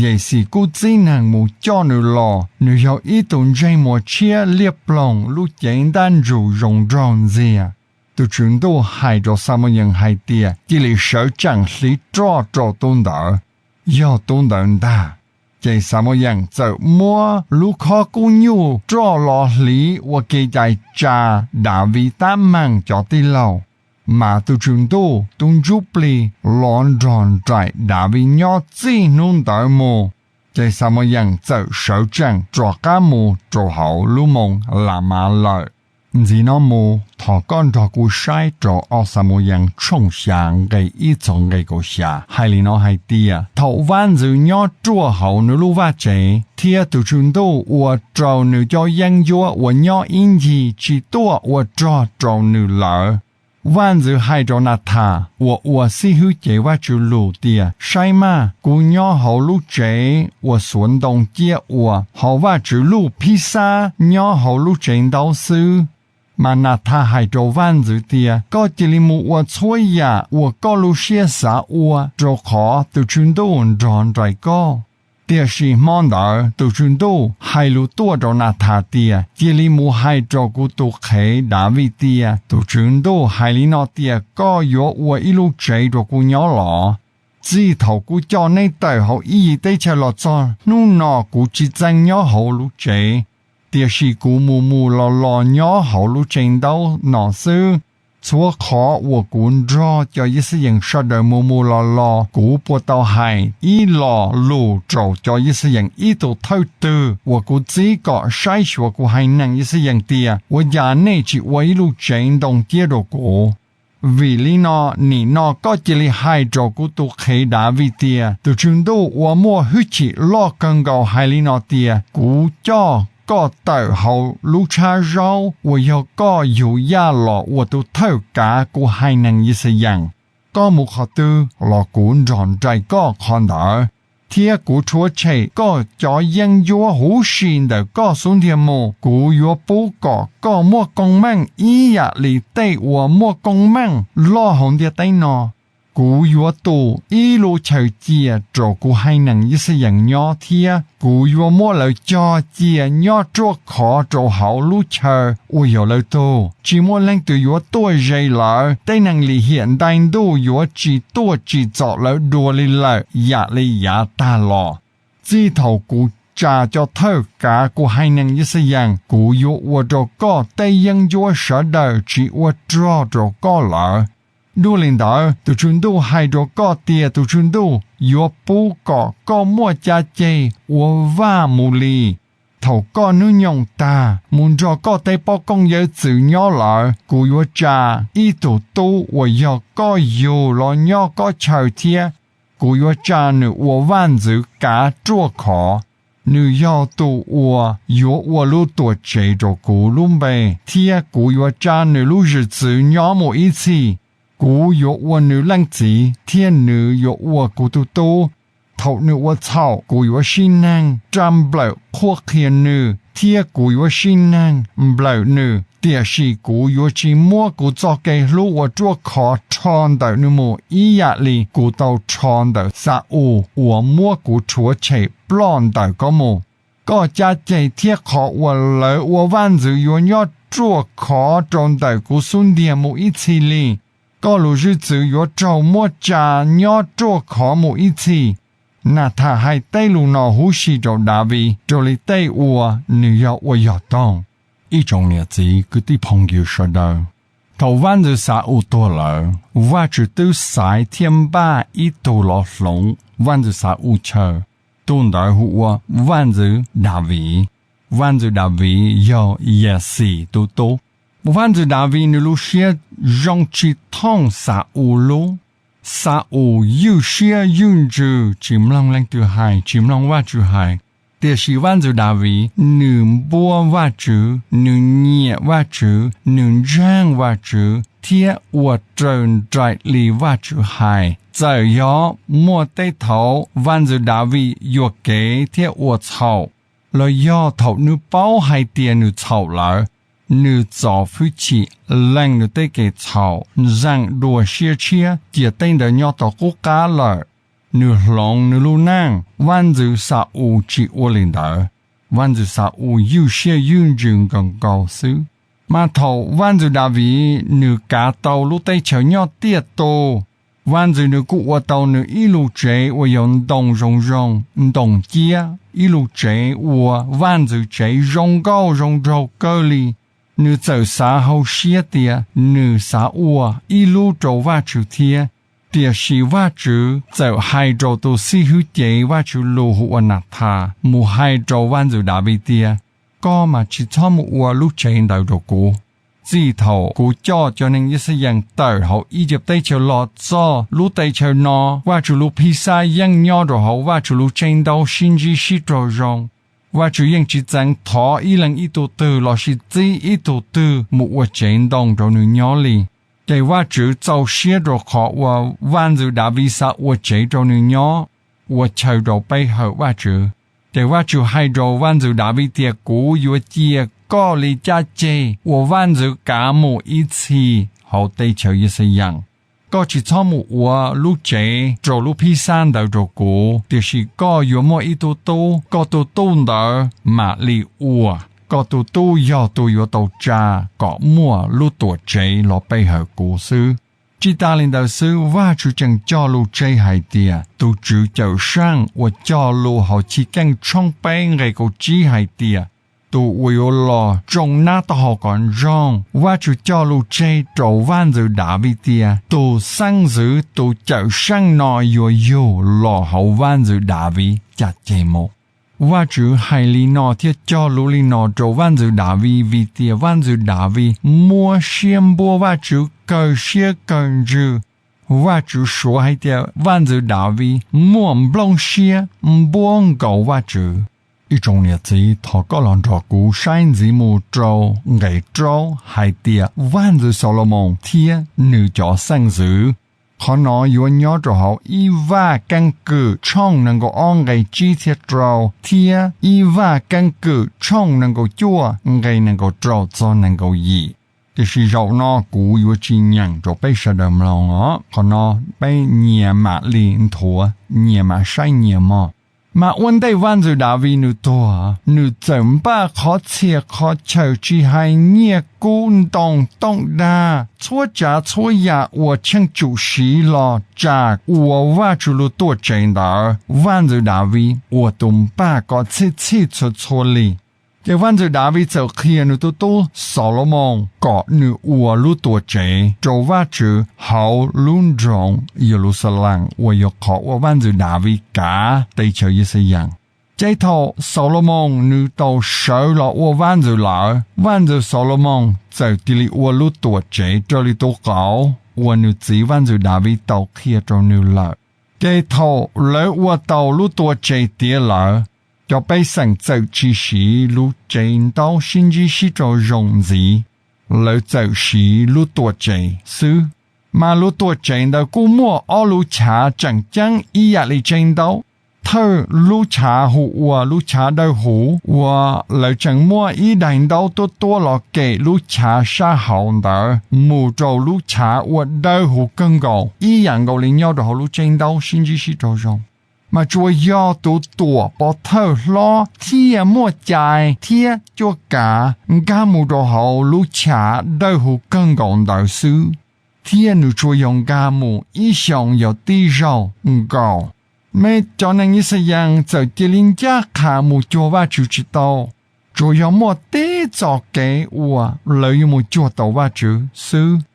Yexis kuj txib neeg mus coj nws los, nws yog ib tug ntsej muag tshiab liab ploog, lub cev ntaj ntsug zoo nraug ntxiag. Tus Tswv Ntuj hais rau Xamuyees hais tias, cia li sawv tseem hliv roj rau tub ntawd, yog tub ntawd ntag. Ces Xamuyees txawm muab lub khob kub nyuj roj los hliv ua kev cai tsa Daviv tab meeg cov tij laug. Mas tus Tswv Ntuj tus Ntsuj Plig los nrog nraim Daviv nyob txij hnub ntawd mus. Ces Xamuyees txawm sawv tsees rov qab mus rau hauv lub moos Lamas lawm. Ntxiv no mus thov koj nrog kuv saib rau ob Xamuyees tshooj xya nqe ib txog nqe kaum xya hais li no hais tias, thaum vaj ntxwv nyob ruaj hauv nws lub vaj tsev, thiab tus Tswv Ntuj ua rau nws cov yeeb ncuab uas nyob ib ncig tsis tuaj ua rog rau nws lawm. Vaj ntxwv hais rau Nathas uas ua xib hwb cev Vajtswv lus tias, saib mas, kuv nyob hauv lub tsev uas xuav ntoo ciab ua, ho Vajtswv lub Phijxab nyob hauv lub tsev ntaub xwb. Mas Nathas hais rau vaj ntxwv tias, koj cia li mus ua txhua yam uas koj lub siab xav ua, rau qhov tus Tswv Ntuj nrog nraim koj. Tiam sis hmo ntawd tus Tswv Ntuj hais lus tuaj rau Nathas tias, cia li mus hais rau kuv tus qhev Daviv tias, tus Tswv Ntuj hais li no tias, koj yuav ua ib lub tsev rau kuv nyob los? Txij thaum kuv coj neb tawm hauv Iyib teb chaws los txog hnub no kuv tsis txeev nyob hauv lub tsev, tiam sis kuv mus mus los los nyob hauv lub tsev ntaub no xwb. Txhua qhov uas kuv nrog cov Yixalayees sawv daws mus mus los los, kuv puas tau hais ib lo lus rau cov Yixalayees ib tug thawj twg uas kuv txib kom saib xyuas kuv haiv neeg Yixalayees tias, ua cas nej tsis ua ib lub tsev ntoo ciab rau kuv? Vim li no, nim no koj cia li hais rau kuv tus qhev Daviv tias, tus Tswv Ntuj uas muaj hwj chim loj kawg nkaus hais li no tias, kuv coj koj tawm hauv lub tshab zaub uas yog koj yug yaj los ua tus thawj kav kuv haiv neeg Yixalayees. Koj mus qhov twg los kuv nrog nraim koj qhov ntawd, thiab kuv rhuav tshem koj cov yeeb ncuab huv si ntawm koj xub ntiag mus. Kuv yuav pub kom koj muaj koob meej ib yam li tej uas muaj koob meej loj hauv ntiaj teb no. Kuv yuav tu ib lub chaw cia rau kuv haiv neeg Yixalayees nyob, thiab kuv yuav muab lawv cog cia nyob ruaj khov rau hauv lub chaw uas yog lawv tug. Tsis muaj leej twg yuav tuaj ze lawv. Tej neeg lim hiam ntais ntuj yuav tsis tuaj tsim txom lawv dua li lawm yam li yav tag los. Txij thaum kuv tsa cov thawj kav kuv haiv neeg Yixalayees, kuv yuav ua rau koj tej yeeb ncuab sawv daws tsis ua rog rau koj lawm. Dua li ntawd, tus Tswv Ntuj hais rau koj tias tus Tswv Ntuj yuav pub kom koj muaj caj ceg ua vaj mus li. Thaum koj hnub nyoog tag mus nrog koj tej poj koob yawm txwv nyob lawm, kuv yuav tsa ib tug tub uas yog koj yug los nyob koj chaw thiab. Kuv yuav tsa nws ua vaj ntxwv kav ruaj khov. Nws yog tus uas yuav ua lub Tuamtsev rau kuv lub npe, thiab kuv yuav tsa nws lub zwm txwv nyob mus ib txhis. Kuv yuav ua nws leej txiv, thiab nws yuav ua kuv tus tub. Thaum nws ua txhaum, kuv yuav sib neeg raj nplawm qhuab qhia nws, thiab kuv yuav sib neeg nplawm nws. Tiam sis kuv yuav tsis muab kuv txoj kev hlub uas ruaj khov rho ntawm nws mus ib yam li kuv tau rho ntawm Xa-ules uas muab kuv rhuav tshem ploj ntawm koj mus. Koj caj ceg thiab qhov uas lawv ua vaj ntxwv yuav nyob ruaj khov rau ntawm kuv xub ntiag mus ib txhis li. Koj lub zwm txwv yuav raug muab tsa nyob ruaj khov mus ib txhis. Nathas hais tej lus no huv si rau Daviv raws li tej uas nws yog ua yog toog. Ib tsoom niam txiv kwv tij phooj ywg sawv daws, thaum vaj ntxwv Xa-ules tuag lawm, Vajtswv twb xaiv thiab npaj ib tug los hloov vaj ntxwv Xa-ules chaw. Tus ntawd hu ua vaj ntxwv Daviv. Vaj ntxwv Daviv yog Yexis tus tub. Vaj ntxwv Daviv nws lub siab zoo tsis thooj Xa-ules lub. Xa-ules ywj siab ywj ntsws, tsis mloog leej twg hais, tsis mloog Vajtswv hais. Tiam sis vaj ntxwv Daviv nws npuab Vajtswv, nws nyiam Vajtswv, nws ntseeg Vajtswv thiab ua raws nraim li Vajtswv hais. Txawm yog muaj tej thaum vaj ntxwv Daviv yuam kev thiab ua txhaum, los yog thaum nws paub hais tias nws txhaum lawm, nws txo hwj chim lees nws tej kev txhaum, zeem dua siab tshiab cia tej ntawd nyob tau qub qab lawm, nws hloov nws lub neej. Vaj ntxwv Xa-ules tsis ua li ntawd. Vaj ntxwv Xa-ules ywj siab ywj ntsws nkaus nkaus xwb. Mas thaum vaj ntxwv Daviv nws kav tau lub teb chaws nyob tiaj tus, Vaj ntxwv nws kuj ua tau nws ib lub tsev uas yog ntoo zoo zoo, ntoo ciab, ib lub tsev uas vaj ntxwv tsev zoo nkauj zoo nraug kawg li. Nws txawm xav hauv siab tias nws xav ua ib lub rau Vajtswv thiab. Tiam sis Vajtswv txawm hais rau tus xib hwb cev Vajtswv lus hu ua Nathas mus hais rau vaj ntxwv Daviv tias, Koj mas tsis txhob mus ua lub tsev ntawd rau kuv. Txij thaum kuv coj cov neeg Yixalayees tawm hauv Iziv teb chaws los txog lub teb chaws no, Vajtswv lub Phijxab yeej nyob rau hauv Vajtswv lub tsev ntaub sib ntsib sib raug zoo. Vajtswv yeej tsis txeev thov ib leeg ib tug twg lossis txib ib tug twg mus ua tsev ntoo rau nws nyob li. Ces Vajtswv txaus siab rau qhov uas vaj ntxwv Daviv xav ua tsev rau nws nyob, ua chaw rau peb hawm Vajtswv. Ces Vajtswv hais rau vaj ntxwv Daviv tias, Kuv yuav cia koj li caj ceg uas vaj ntxwv kav mus ib txhis hauv teb chaws Yixalayees. Koj tsis txhob mus ua lub tsev rau lub Phijxab ntawd rau kuv, tiam sis koj yuav muaj ib tug tub, koj tus tub ntawd mam li ua. Koj tus tub yog tus yuav tau tsa kom muaj lub Tuamtsev los pe hawm kuv xwb. Tsis tas li ntawd xwb, Vajtswv tseem cog lus tseg hais tias tus Tswv Cawmseej uas cog lus hauv Chivkeej tshooj peb nqe kaum tsib hais tias, tus uas yuav los tsoo nab taub hau kom ntsoog. Vajtswv cog lus tseg rau vaj ntxwv Daviv tias tus xeeb ntxwv tus Cawmseej no yuav yug los hauv vaj ntxwv Daviv caj ceg mus. Vajtswv hais li no thiab cog lus li no rau vaj ntxwv Daviv vim tias vaj ntxwv Daviv muab siab npuab Vajtswv kawg siab kawg ntsws. Vajtswv suav hais tias vaj ntxwv Daviv muaj nplooj siab npuab nkaus Vajtswv. Ib tsoom niam txiv, thov koj los nrog kuv saib ntxiv mus rau nqe rau hais tias vaj ntxwv Xalumoos thiab nws cov xeeb ntxwv. Qhov no yuav nyob rau hauv ib Vaj Keeb Kwm tshooj nees nkaum ob nqe tsib thiab rau thiab ib Vaj Keeb Kwm tshooj nees nkaum cuaj nqe nees nkaum rau txog nees nkaum yim. Tiam sis zaum no kuv yuav tsis nyeem rau peb sawv daws mloog os, qhov no peb nyias mam li nthuav, nyias mam saib nyias mog. Mas ua ntej vaj ntxwv Daviv nws tuag, nws txawm npaj qhov txhia qhov chaw tsis hais nyiaj kub ntoo tooj dag, txhua tsav txhua yam uas tsheej tsum siv los tsa ua Vajtswv lub Tuamtsev ntawd. Vaj ntxwv Daviv ua tus npaj kom txhij txhij txhua txhua li. Ces vaj ntxwv Daviv txawm qhia nws tus tub Xalumoos kom nws ua lub Tuamtsev rau Vajtswv hauv lub nroog Yeluxalees uas yog qhov uas vaj ntxwv Daviv kav teb chaws Yixalayees. Ces thaum Xalumoos nws tau sawv los ua vaj ntxwv lawm, vaj ntxwv Xalumoos txawm cia li ua lub Tuamtsev raws li tus qauv uas nws txiv vaj ntxwv Daviv tau qhia rau nws lawm. Ces thaum lawv ua tau lub Tuamtsev tiav lawm, cov pej xeem txawm tsis siv lub tsev ntaub sib ntsib sib raug zoo ntxiv, lawv txawm siv lub Tuamtsev xwb. Mas lub Tuamtsev ntawd kuj muaj ob lub chav tseem ceeb ib yam li tsev ntaub. Thawj lub chav hu ua lub chav dawb huv uas lawv tseem muab ib daim ntaub tuab tuab los kem lub chav sab hauv ntawd mus rau lub chav uas dawb huv kawg nkaus ib yam nkaus li nyob rau hauv lub tsev ntaub sib ntsib sib raug zoo. Mas tsuas yog tus tuam pov thawj hlob thiaj muaj cai thiab cuab kav nkag mus rau hauv lub chav dawb huv kawg nkaus ntawd xwb, thiab nws tsuas yog nkag mus ib xyoos yog tib zaug nkaus. Mas cov neeg Yixalayees txawm cia li ncaj qha mus cuag Vajtswv tsis tau, tsuas yog muaj tib txoj kev uas lawv yuav mus cuag tau Vajtswv xwb.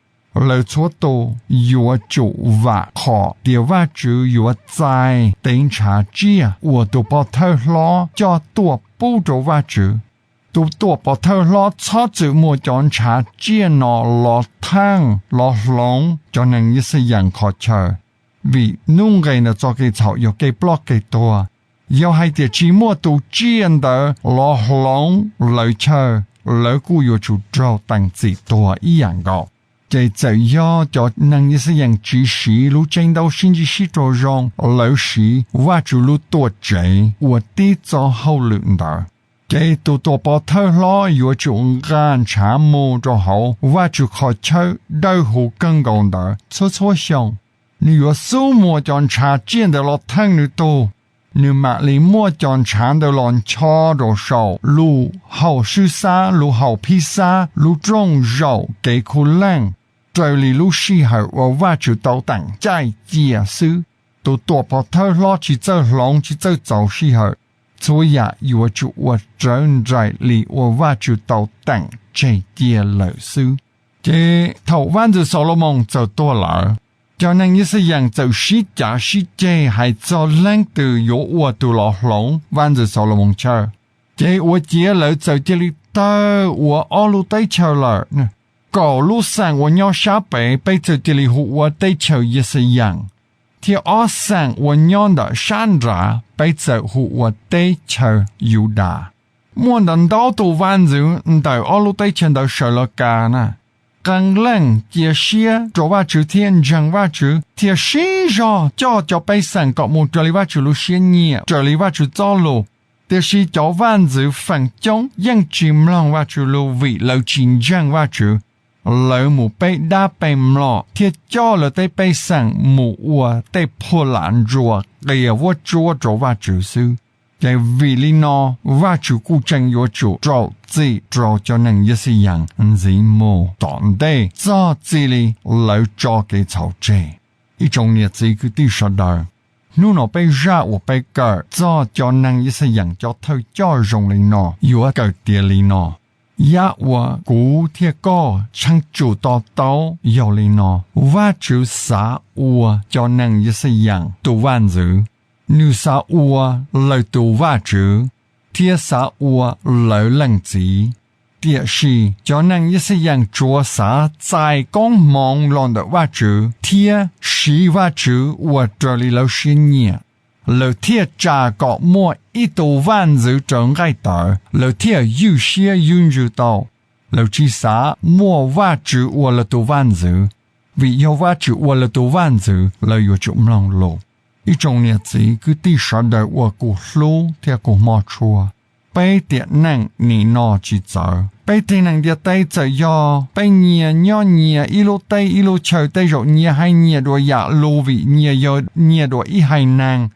Lawv txhua tus yuav tsum vam khom tias Vajtswv yuav txais tej ntshav tsiaj uas tus pov thawj hlob coj tuaj pub rau Vajtswv. Tus tuam pov thawj hlob txhob txwm muab cov ntshav tsiaj no los theej los hloov cov neeg Yixalayees qhov chaw, vim hnub nqe ntawd txoj kev txhaum yog kev ploj kev tuag. Yog hais tias tsis muaj tus tsiaj ntawd los hloov lawv chaw, lawv kuj yuav tsum raug teem txim tuag ib yam nkaus. Ces txawm yog cov neeg Yixalayees tsis siv lub tsev ntaub sib ntsib sib raug zoo, lawv siv Vajtswv lub Tuamtsev ua tib txoj hauj lwm ntawd, ces tus tuam pov thawj hlob yuav tsum nqa ntshav mus rau hauv Vajtswv qhov chaw dawb huv kawg nkaus ntawd txhua txhua xyoo. Nws yuav xub muab cov ntshav tsiaj ntawd los theej nws tug. Nws mam li muab cov ntshav ntawd los ncho rau saum lub hauv swb xab, lub hauv phij xab, lub rooj zaum kev khuv leej. raws li lub sij hawm uas Vajtswv tau teem caij cia xwb. Tus tuam pov thawj hlob tsis txawj hloov tsis txawj txaus sij hawm. Txhua yam yuav tsum ua rawv nraim li uas Vajtswv tau teem tseg cia lawm xwb. Ces thaum Vaj ntxwv Xalumoos txawm tuag lawm, cov neeg Yixalayees txawm sib cav sib ceg hais txog leej twg yuav ua tus los hloov Vaj ntxwv Xalumoos chaw. Ces ua ciav lawv txawm cia li tawg ua ob lub teb chaws lawm. Kaum lub xeem uas nyob sab pem peb txawm cia li hu ua teb chaws Yixalayees, thiab ob xeem uas nyob ntawm sab nrad peb txawm hu ua teb chaws Yudas. Muaj ntau ntau tus vaj ntxwv ntawm ob lub teb chaws ntawd sawv los kav na. Qee leej cia siab rau Vajtswv thiab ntseeg Vajtswv thiaj sib zog coj cov pej xeem kom mus raws li Vajtswv lub siab nyiam, raws li Vajtswv txoj lus. Tiam sis cov vaj ntxwv feem coob yeej tsis mloog Vajtswv lus vim lawv tsis ntseeg Vajtswv. Lawv mus peb dab peb mlom thiab coj lawv tej pej xeem mus ua tej phuaj lam ntsuas qias vuab tsuab rau Vajtswv xwb. Ces vim li no Vajtswv kuj tseem yuav tsum rau txim rau cov neeg Yixalayees ntxiv mus tom ntej txog txij li lawv tso kev txhaum tseg. Ib tsoom niam txiv kwv tij sawv daws, hnub no peb zaj uas peb kawm txog cov neeg Yixalayees cov thawj coj zoo li no yuav kawm tias li no: Yam uas kuv thiab koj tsheej tsum to taub yog li no: Vajtswv xav ua cov neeg Yixalayees tus vaj ntxwv, nws xav ua lawv tus Vajtswv, thiab xav ua lawv leej txiv. Tiam sis cov neeg Yixalayees tsuas xav txais koob hmoov los ntawm Vajtswv thiab siv Vajtswv ua raws li lawv siab nyiam. Lawv thiaj tsa kom muaj ib tus vaj ntxwv raws nqaij tawv, lawv thiaj ywj siab ywj ntsws tau. Lawv tsis xav muaj Vajtswv ua lawv tus vaj ntxwv, vim yog Vajtswv ua lawv tus vaj ntxwv lawv yuav tsum mloog lus. Ib tsoom niam txiv kwv tij sawv daws uas kuv hlub thiab kuv hmov tshua, peb tiam neej nim no tsis txawv. Peb tib neeg ntiaj teb txawm yog peb nyias nyob nyias ib lub teb ib lub chaw, tej zaum nyias hais nyias dua yam lus vim nyias yog nyias dua ib haiv neeg.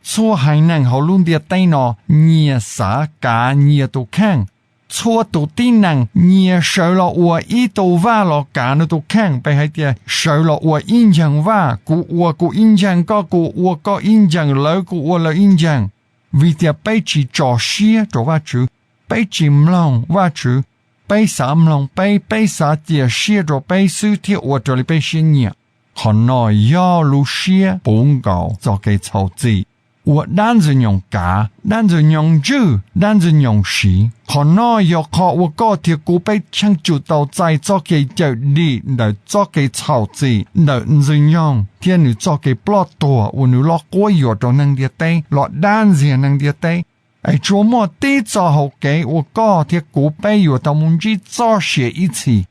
Txhua haiv neeg hauv lub ntiaj teb no nyias xav kav nyias tus kheej. Txhua tus tib neeg nyias sawv los ua ib tug vaj los kav nws tus kheej. Peb hais tias sawv los ua ib nceeg vaj, kuv ua kuv ib nceeg, koj kuj ua koj ib nceeg, lawv kuj ua lawv ib nceeg. Vim tias peb tsis tso siab rau Vajtswv, peb tsis mloog Vajtswv, peb xav mloog peb, peb xav cia siab rau peb xwb thiab ua raws li peb siab nyiam. Qhov no yog lub siab puv nkaus txoj kev txhaum txim, ua dab ntxwg nyoog kav, dab ntxwg nyoog ntswj, dab ntxwg nyoog siv. Qhov no yog qhov uas koj thiab kuv peb tsheej tsum tau txais txoj kev cawm dim ntawm txoj kev txhaum txim ntawm ntxwg nyoog thiab nws txoj kev ploj tuag uas nws los quab yuam rau neeg ntiaj teb, los dab ntxiag neeg ntiaj teb. Es tsuas muaj tib txoj hau kev uas koj thiab kuv peb yuav tau mus ntsib txoj sia ib txhis.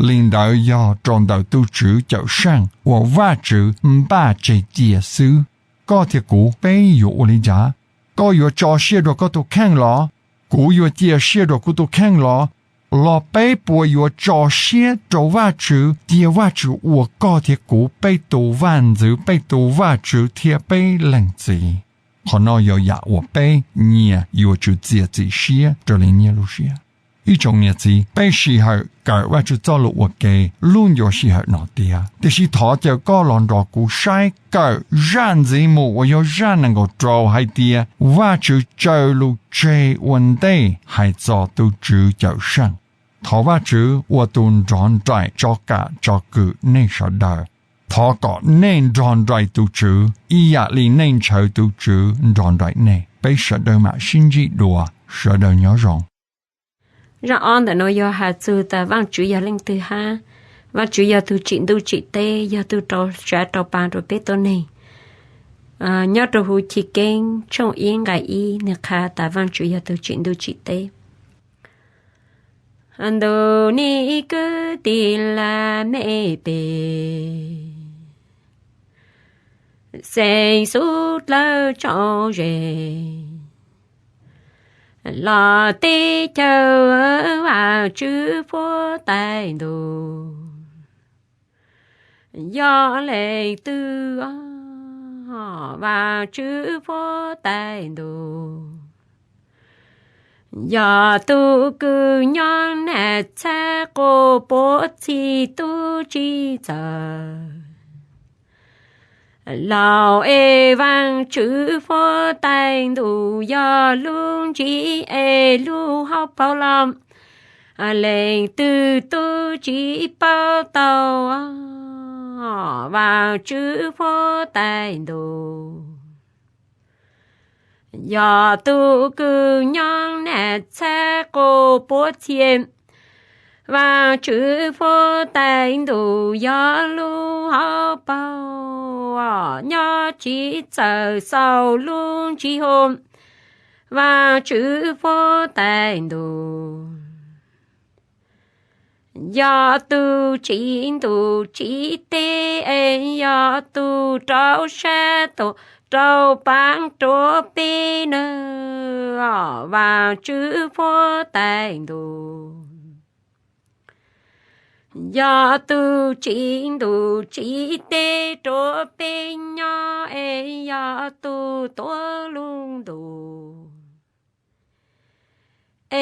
Li ntawd yog rau ntawm tus Tswv Cawmseej uas Vajtswv npaj tseg cia xwb. Koj thiab kuv peb yuav ua li cas? Koj yuav tso siab rau koj tus kheej los? Kuv yuav cia siab rau kuv tus kheej los? Los peb puas yuav tso siab rau Vajtswv, cia Vajtswv ua koj thiab kuv peb tus vaj ntxwv, peb tus Vajtswv thiab peb leej txiv? Qhov no yog yam uas peb nyias yuav tsum txiav txim siab raws li nyias lub siab. Ib tsoom niam txiv, peb sij hawm kawm Vajtswv txoj lus ua ke lub ncua sij hawm no tiag, tiam sis thov caw koj los nrog kuv saib kawm zaj ntxiv mus uas yog zaj nees nkaum rau hais tias Vajtswv tsaws lus tseg ua ntej hais txog tus Tswv Cawmseej. Thov Vajtswv ua tus nrog nraim tso kam tso kwm nej sawv daws. Thov kom nej nrog nraim tus Tswv ib yam li nej ntshaw tus Tswv nrog nraim nej. Peb sawv daws mam sib ntsib dua. Sawv daws nyob zoo. Zaj ob ntawm no yog has txug tas Vajtswv yog leej twg hab? Vajtswv yog tug tsim ntuj tsim teb, yog tug rau tsav rau pa rua peb tuab neeg. Nyob rau huv Chiv Keeb tshooj ib nqai ib, nwg qha tas Vajtswv yog tug tsim ntuj tsim teb. Ntuj nim kwv tij laj mej pem, xeev xub dlawb tso ze, los teb chaws Vajtswv puab tais ntuj. Yog leej twg Vajtswv puab tais ntuj? Yog tus kws nyob nam txhab quas puav txhij tub tsi txawj laus es Vaajtswv huab tais ntuj yog lub ntsiab es lub hauv paug los leej twg tub tsi paub tau Vaajtswv huab tais ntuj. Yog tus kws nyob nam txhab quas puav txhij, Vaajtswv huab tais ntuj yog lub hauv paug nyob tsi txawj xaus lub ntsiab hu Vaajtswv huab tais ntuj. Yog tus tsim ntuj tsim teb es yog tus rau sab tuaj rau paab rua peb nawb Vaajtswv huab tais ntuj. Yog tus tsim ntuj tsim teb rua peb nyob es yog tus tuav lub ntuj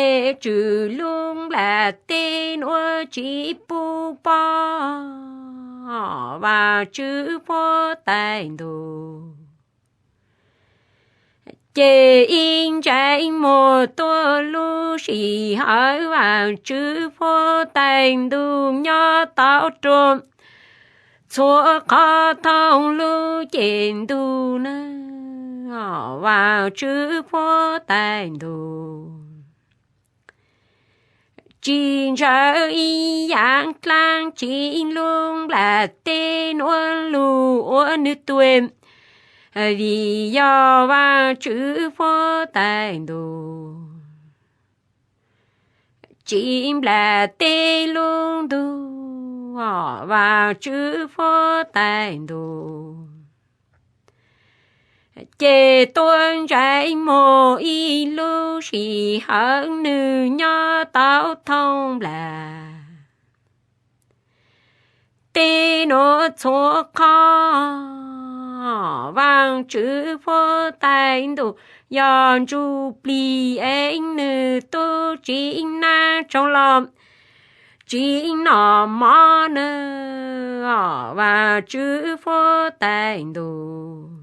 es tswm lub nplaj teb nuav tsi pub pob Vaajtswv huab tais ntuj. Ces ib ntsais muag tuaj lub sij hawm Vaajtswv huab tais ntuj nyob tau rua txhua qhov thooj lub ceg ntug nawb Vaajtswv huab tais ntuj. Tsi ntshaw ib yaav dlaab tsi lub nplaj teb nuav lug ua nwg tuag, vim yog Vaajtswv huab tais ntuj. Tsim nplaj teb lub ntuj Vaajtswv huab tais ntuj. Ces tuaj ntsais muag ib lub sij hawm nwg nyob tau thooj nplaj teb nuav txhua qhov. Vaajtswv huab tais ntuj yog ntsuj plig es nwg tub tsi nab tsoog los tsi noj mov nawb Vaajtswv huab tais ntuj.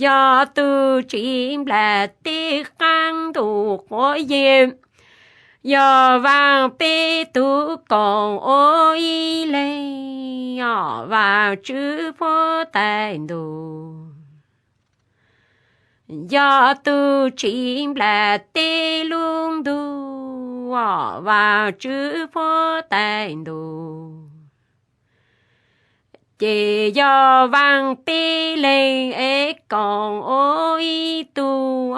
Yog tus tsim nplaj teb qaab ntuj quav yeeg, yog Vaaj peb tug koom ua ib leeg Vaajtswv huab tais ntuj. Yog tus tsim nplaj teb lub ntuj Vaajtswv huab tais ntuj. Ces yog Vaaj peb leeg es koom ua ib tug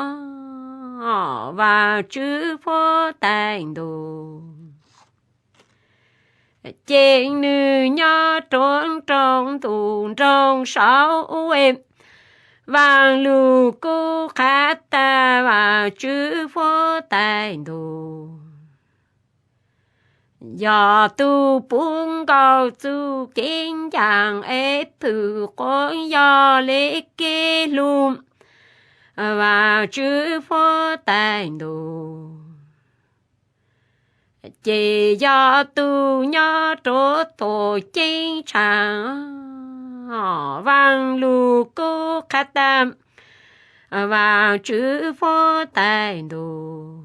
Vaajtswv huab tais ntuj. Ces nwg nyob rua nroog ntuj nroog saud ub, Vaaj lug kub qha tag Vaajtswv huab tais ntuj. Yog tug puv nkaus txuj kev ncaam es pwg quav yog le kev hlub Vaajtswv huab tais ntuj. Ces yog tug nyob rua tuam ceeb tshaaj Vaaj lug kub qha tag Vaajtswv huab tais ntuj.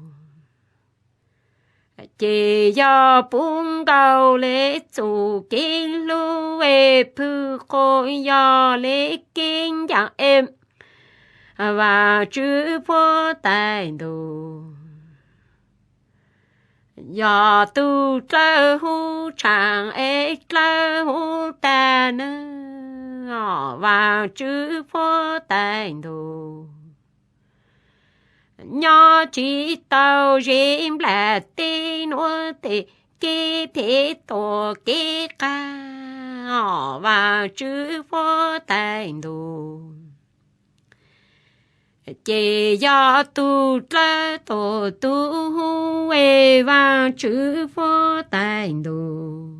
Ces yog puv nkaus le txuj kev hlub es pwg quav yog le kev ncaam es Vaajtswv huab tais ntuj. Yog tug dlawb huv tshaaj es dlawb huv tag nawb Vaajtswv huab tais ntuj. Nyob tsi tau ze nplaj teb nuav tej kev phem tuam kev qas Vaajtswv huab tais ntuj. Ces yog tug dlawb tuam tug huv es Vaajtswv huab tais ntuj.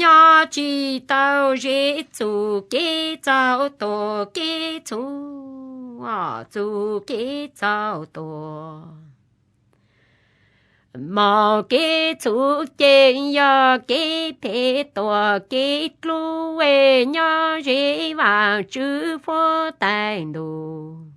Nyob tsi tau ze txuj kev txaus tuam kev txhum txuj kev txhaum tuag. Mos kev txhuv ces yog kev phem tuag kev dlub, nyob ze Vaajtswv huab tais ntuj.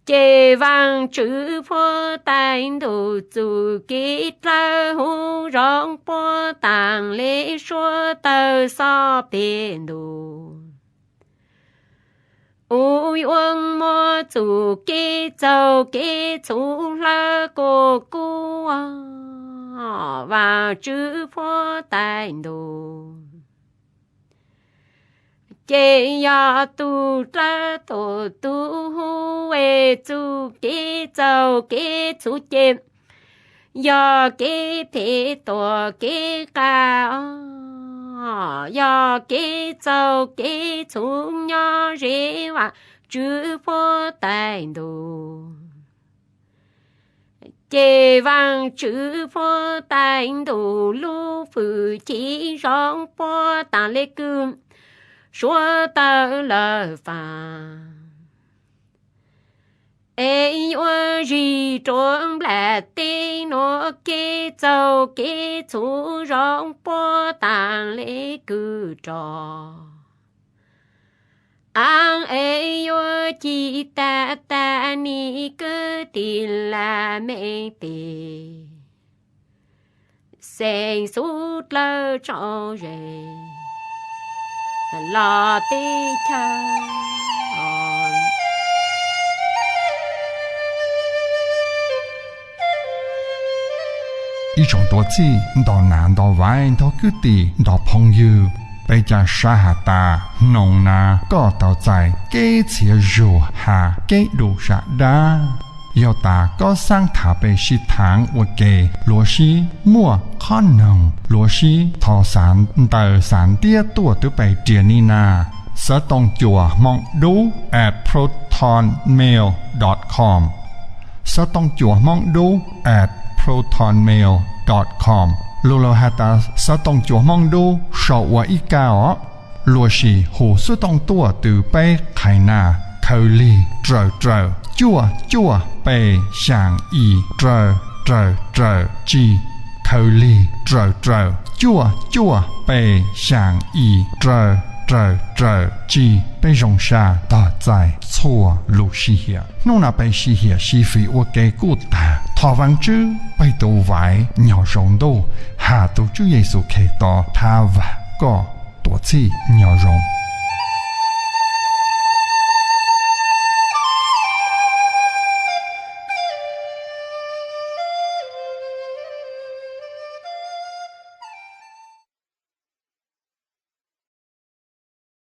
Ces Vaajtswv huab tais ntuj txuj kev dlawb huv zoo puab taag le suab tawg xob peg ntuj. Ua yuav muab txuj kev txhaum kev txhuv hlawv kuas kub Vaajtswv huab tais ntuj. Ces yog tug dlawb tuag tug huv es txuj kev txhaum kev txhuv ces yog kev phem tuag kev qas, yog kev txhaum kev txhuv nyob ze Vaajtswv huab tais ntuj. Ces Vaajtswv huab tais ntuj lub hwj chim zoo puab taag le kws suab tawg lawm faam. Es yuav zig rua nplaj teb nuav kev txhaum kev txhuv zoo puab taag le kws rog. Aav es yuav ci tag tag nim kwv tij laj mej peg xeem xub dlawb tso ze los teb chaws. Ib tsoom tuav txhij ntaus nas ntaus vaiv ntaug kwv tij ntaug phooj ywg, peb ca sab has tas hnoos na koj tau txais kev txhiaj zug has kev dum zam dab. Yog tas koj xaav tham peb sib thaav ua ke, luag sib muaj qhov noog, luag sib thov xav ntawm xav ntiab tuaj twv peb riam ni na. Xov tooj cua hmoob dub at protonmail dot com. Xov tooj cua hmoob dub at protonmail dot com. Lug lug has tas xov tooj cua hmoob dub sau ua ib kab os. Luag sis hu xov tooj tuaj twv peb qhais na, khaws lig raws raws cuaj cuaj peb xyaa ib raws raws raws tsib, khaws lig raws raws cuaj cuaj peb xyaa ib raws raws raws tsib. Peb zoo sab tog txais txhua lub sij hiam. Hnub no peb sib hiam sib fim ua ke kuj tag. Thov Vaajtswv peb tug vaiv nyob zoo ntuj, has tug Tswv Yexus Khetos thab vaag koj. Tuav txhij nyob zoo.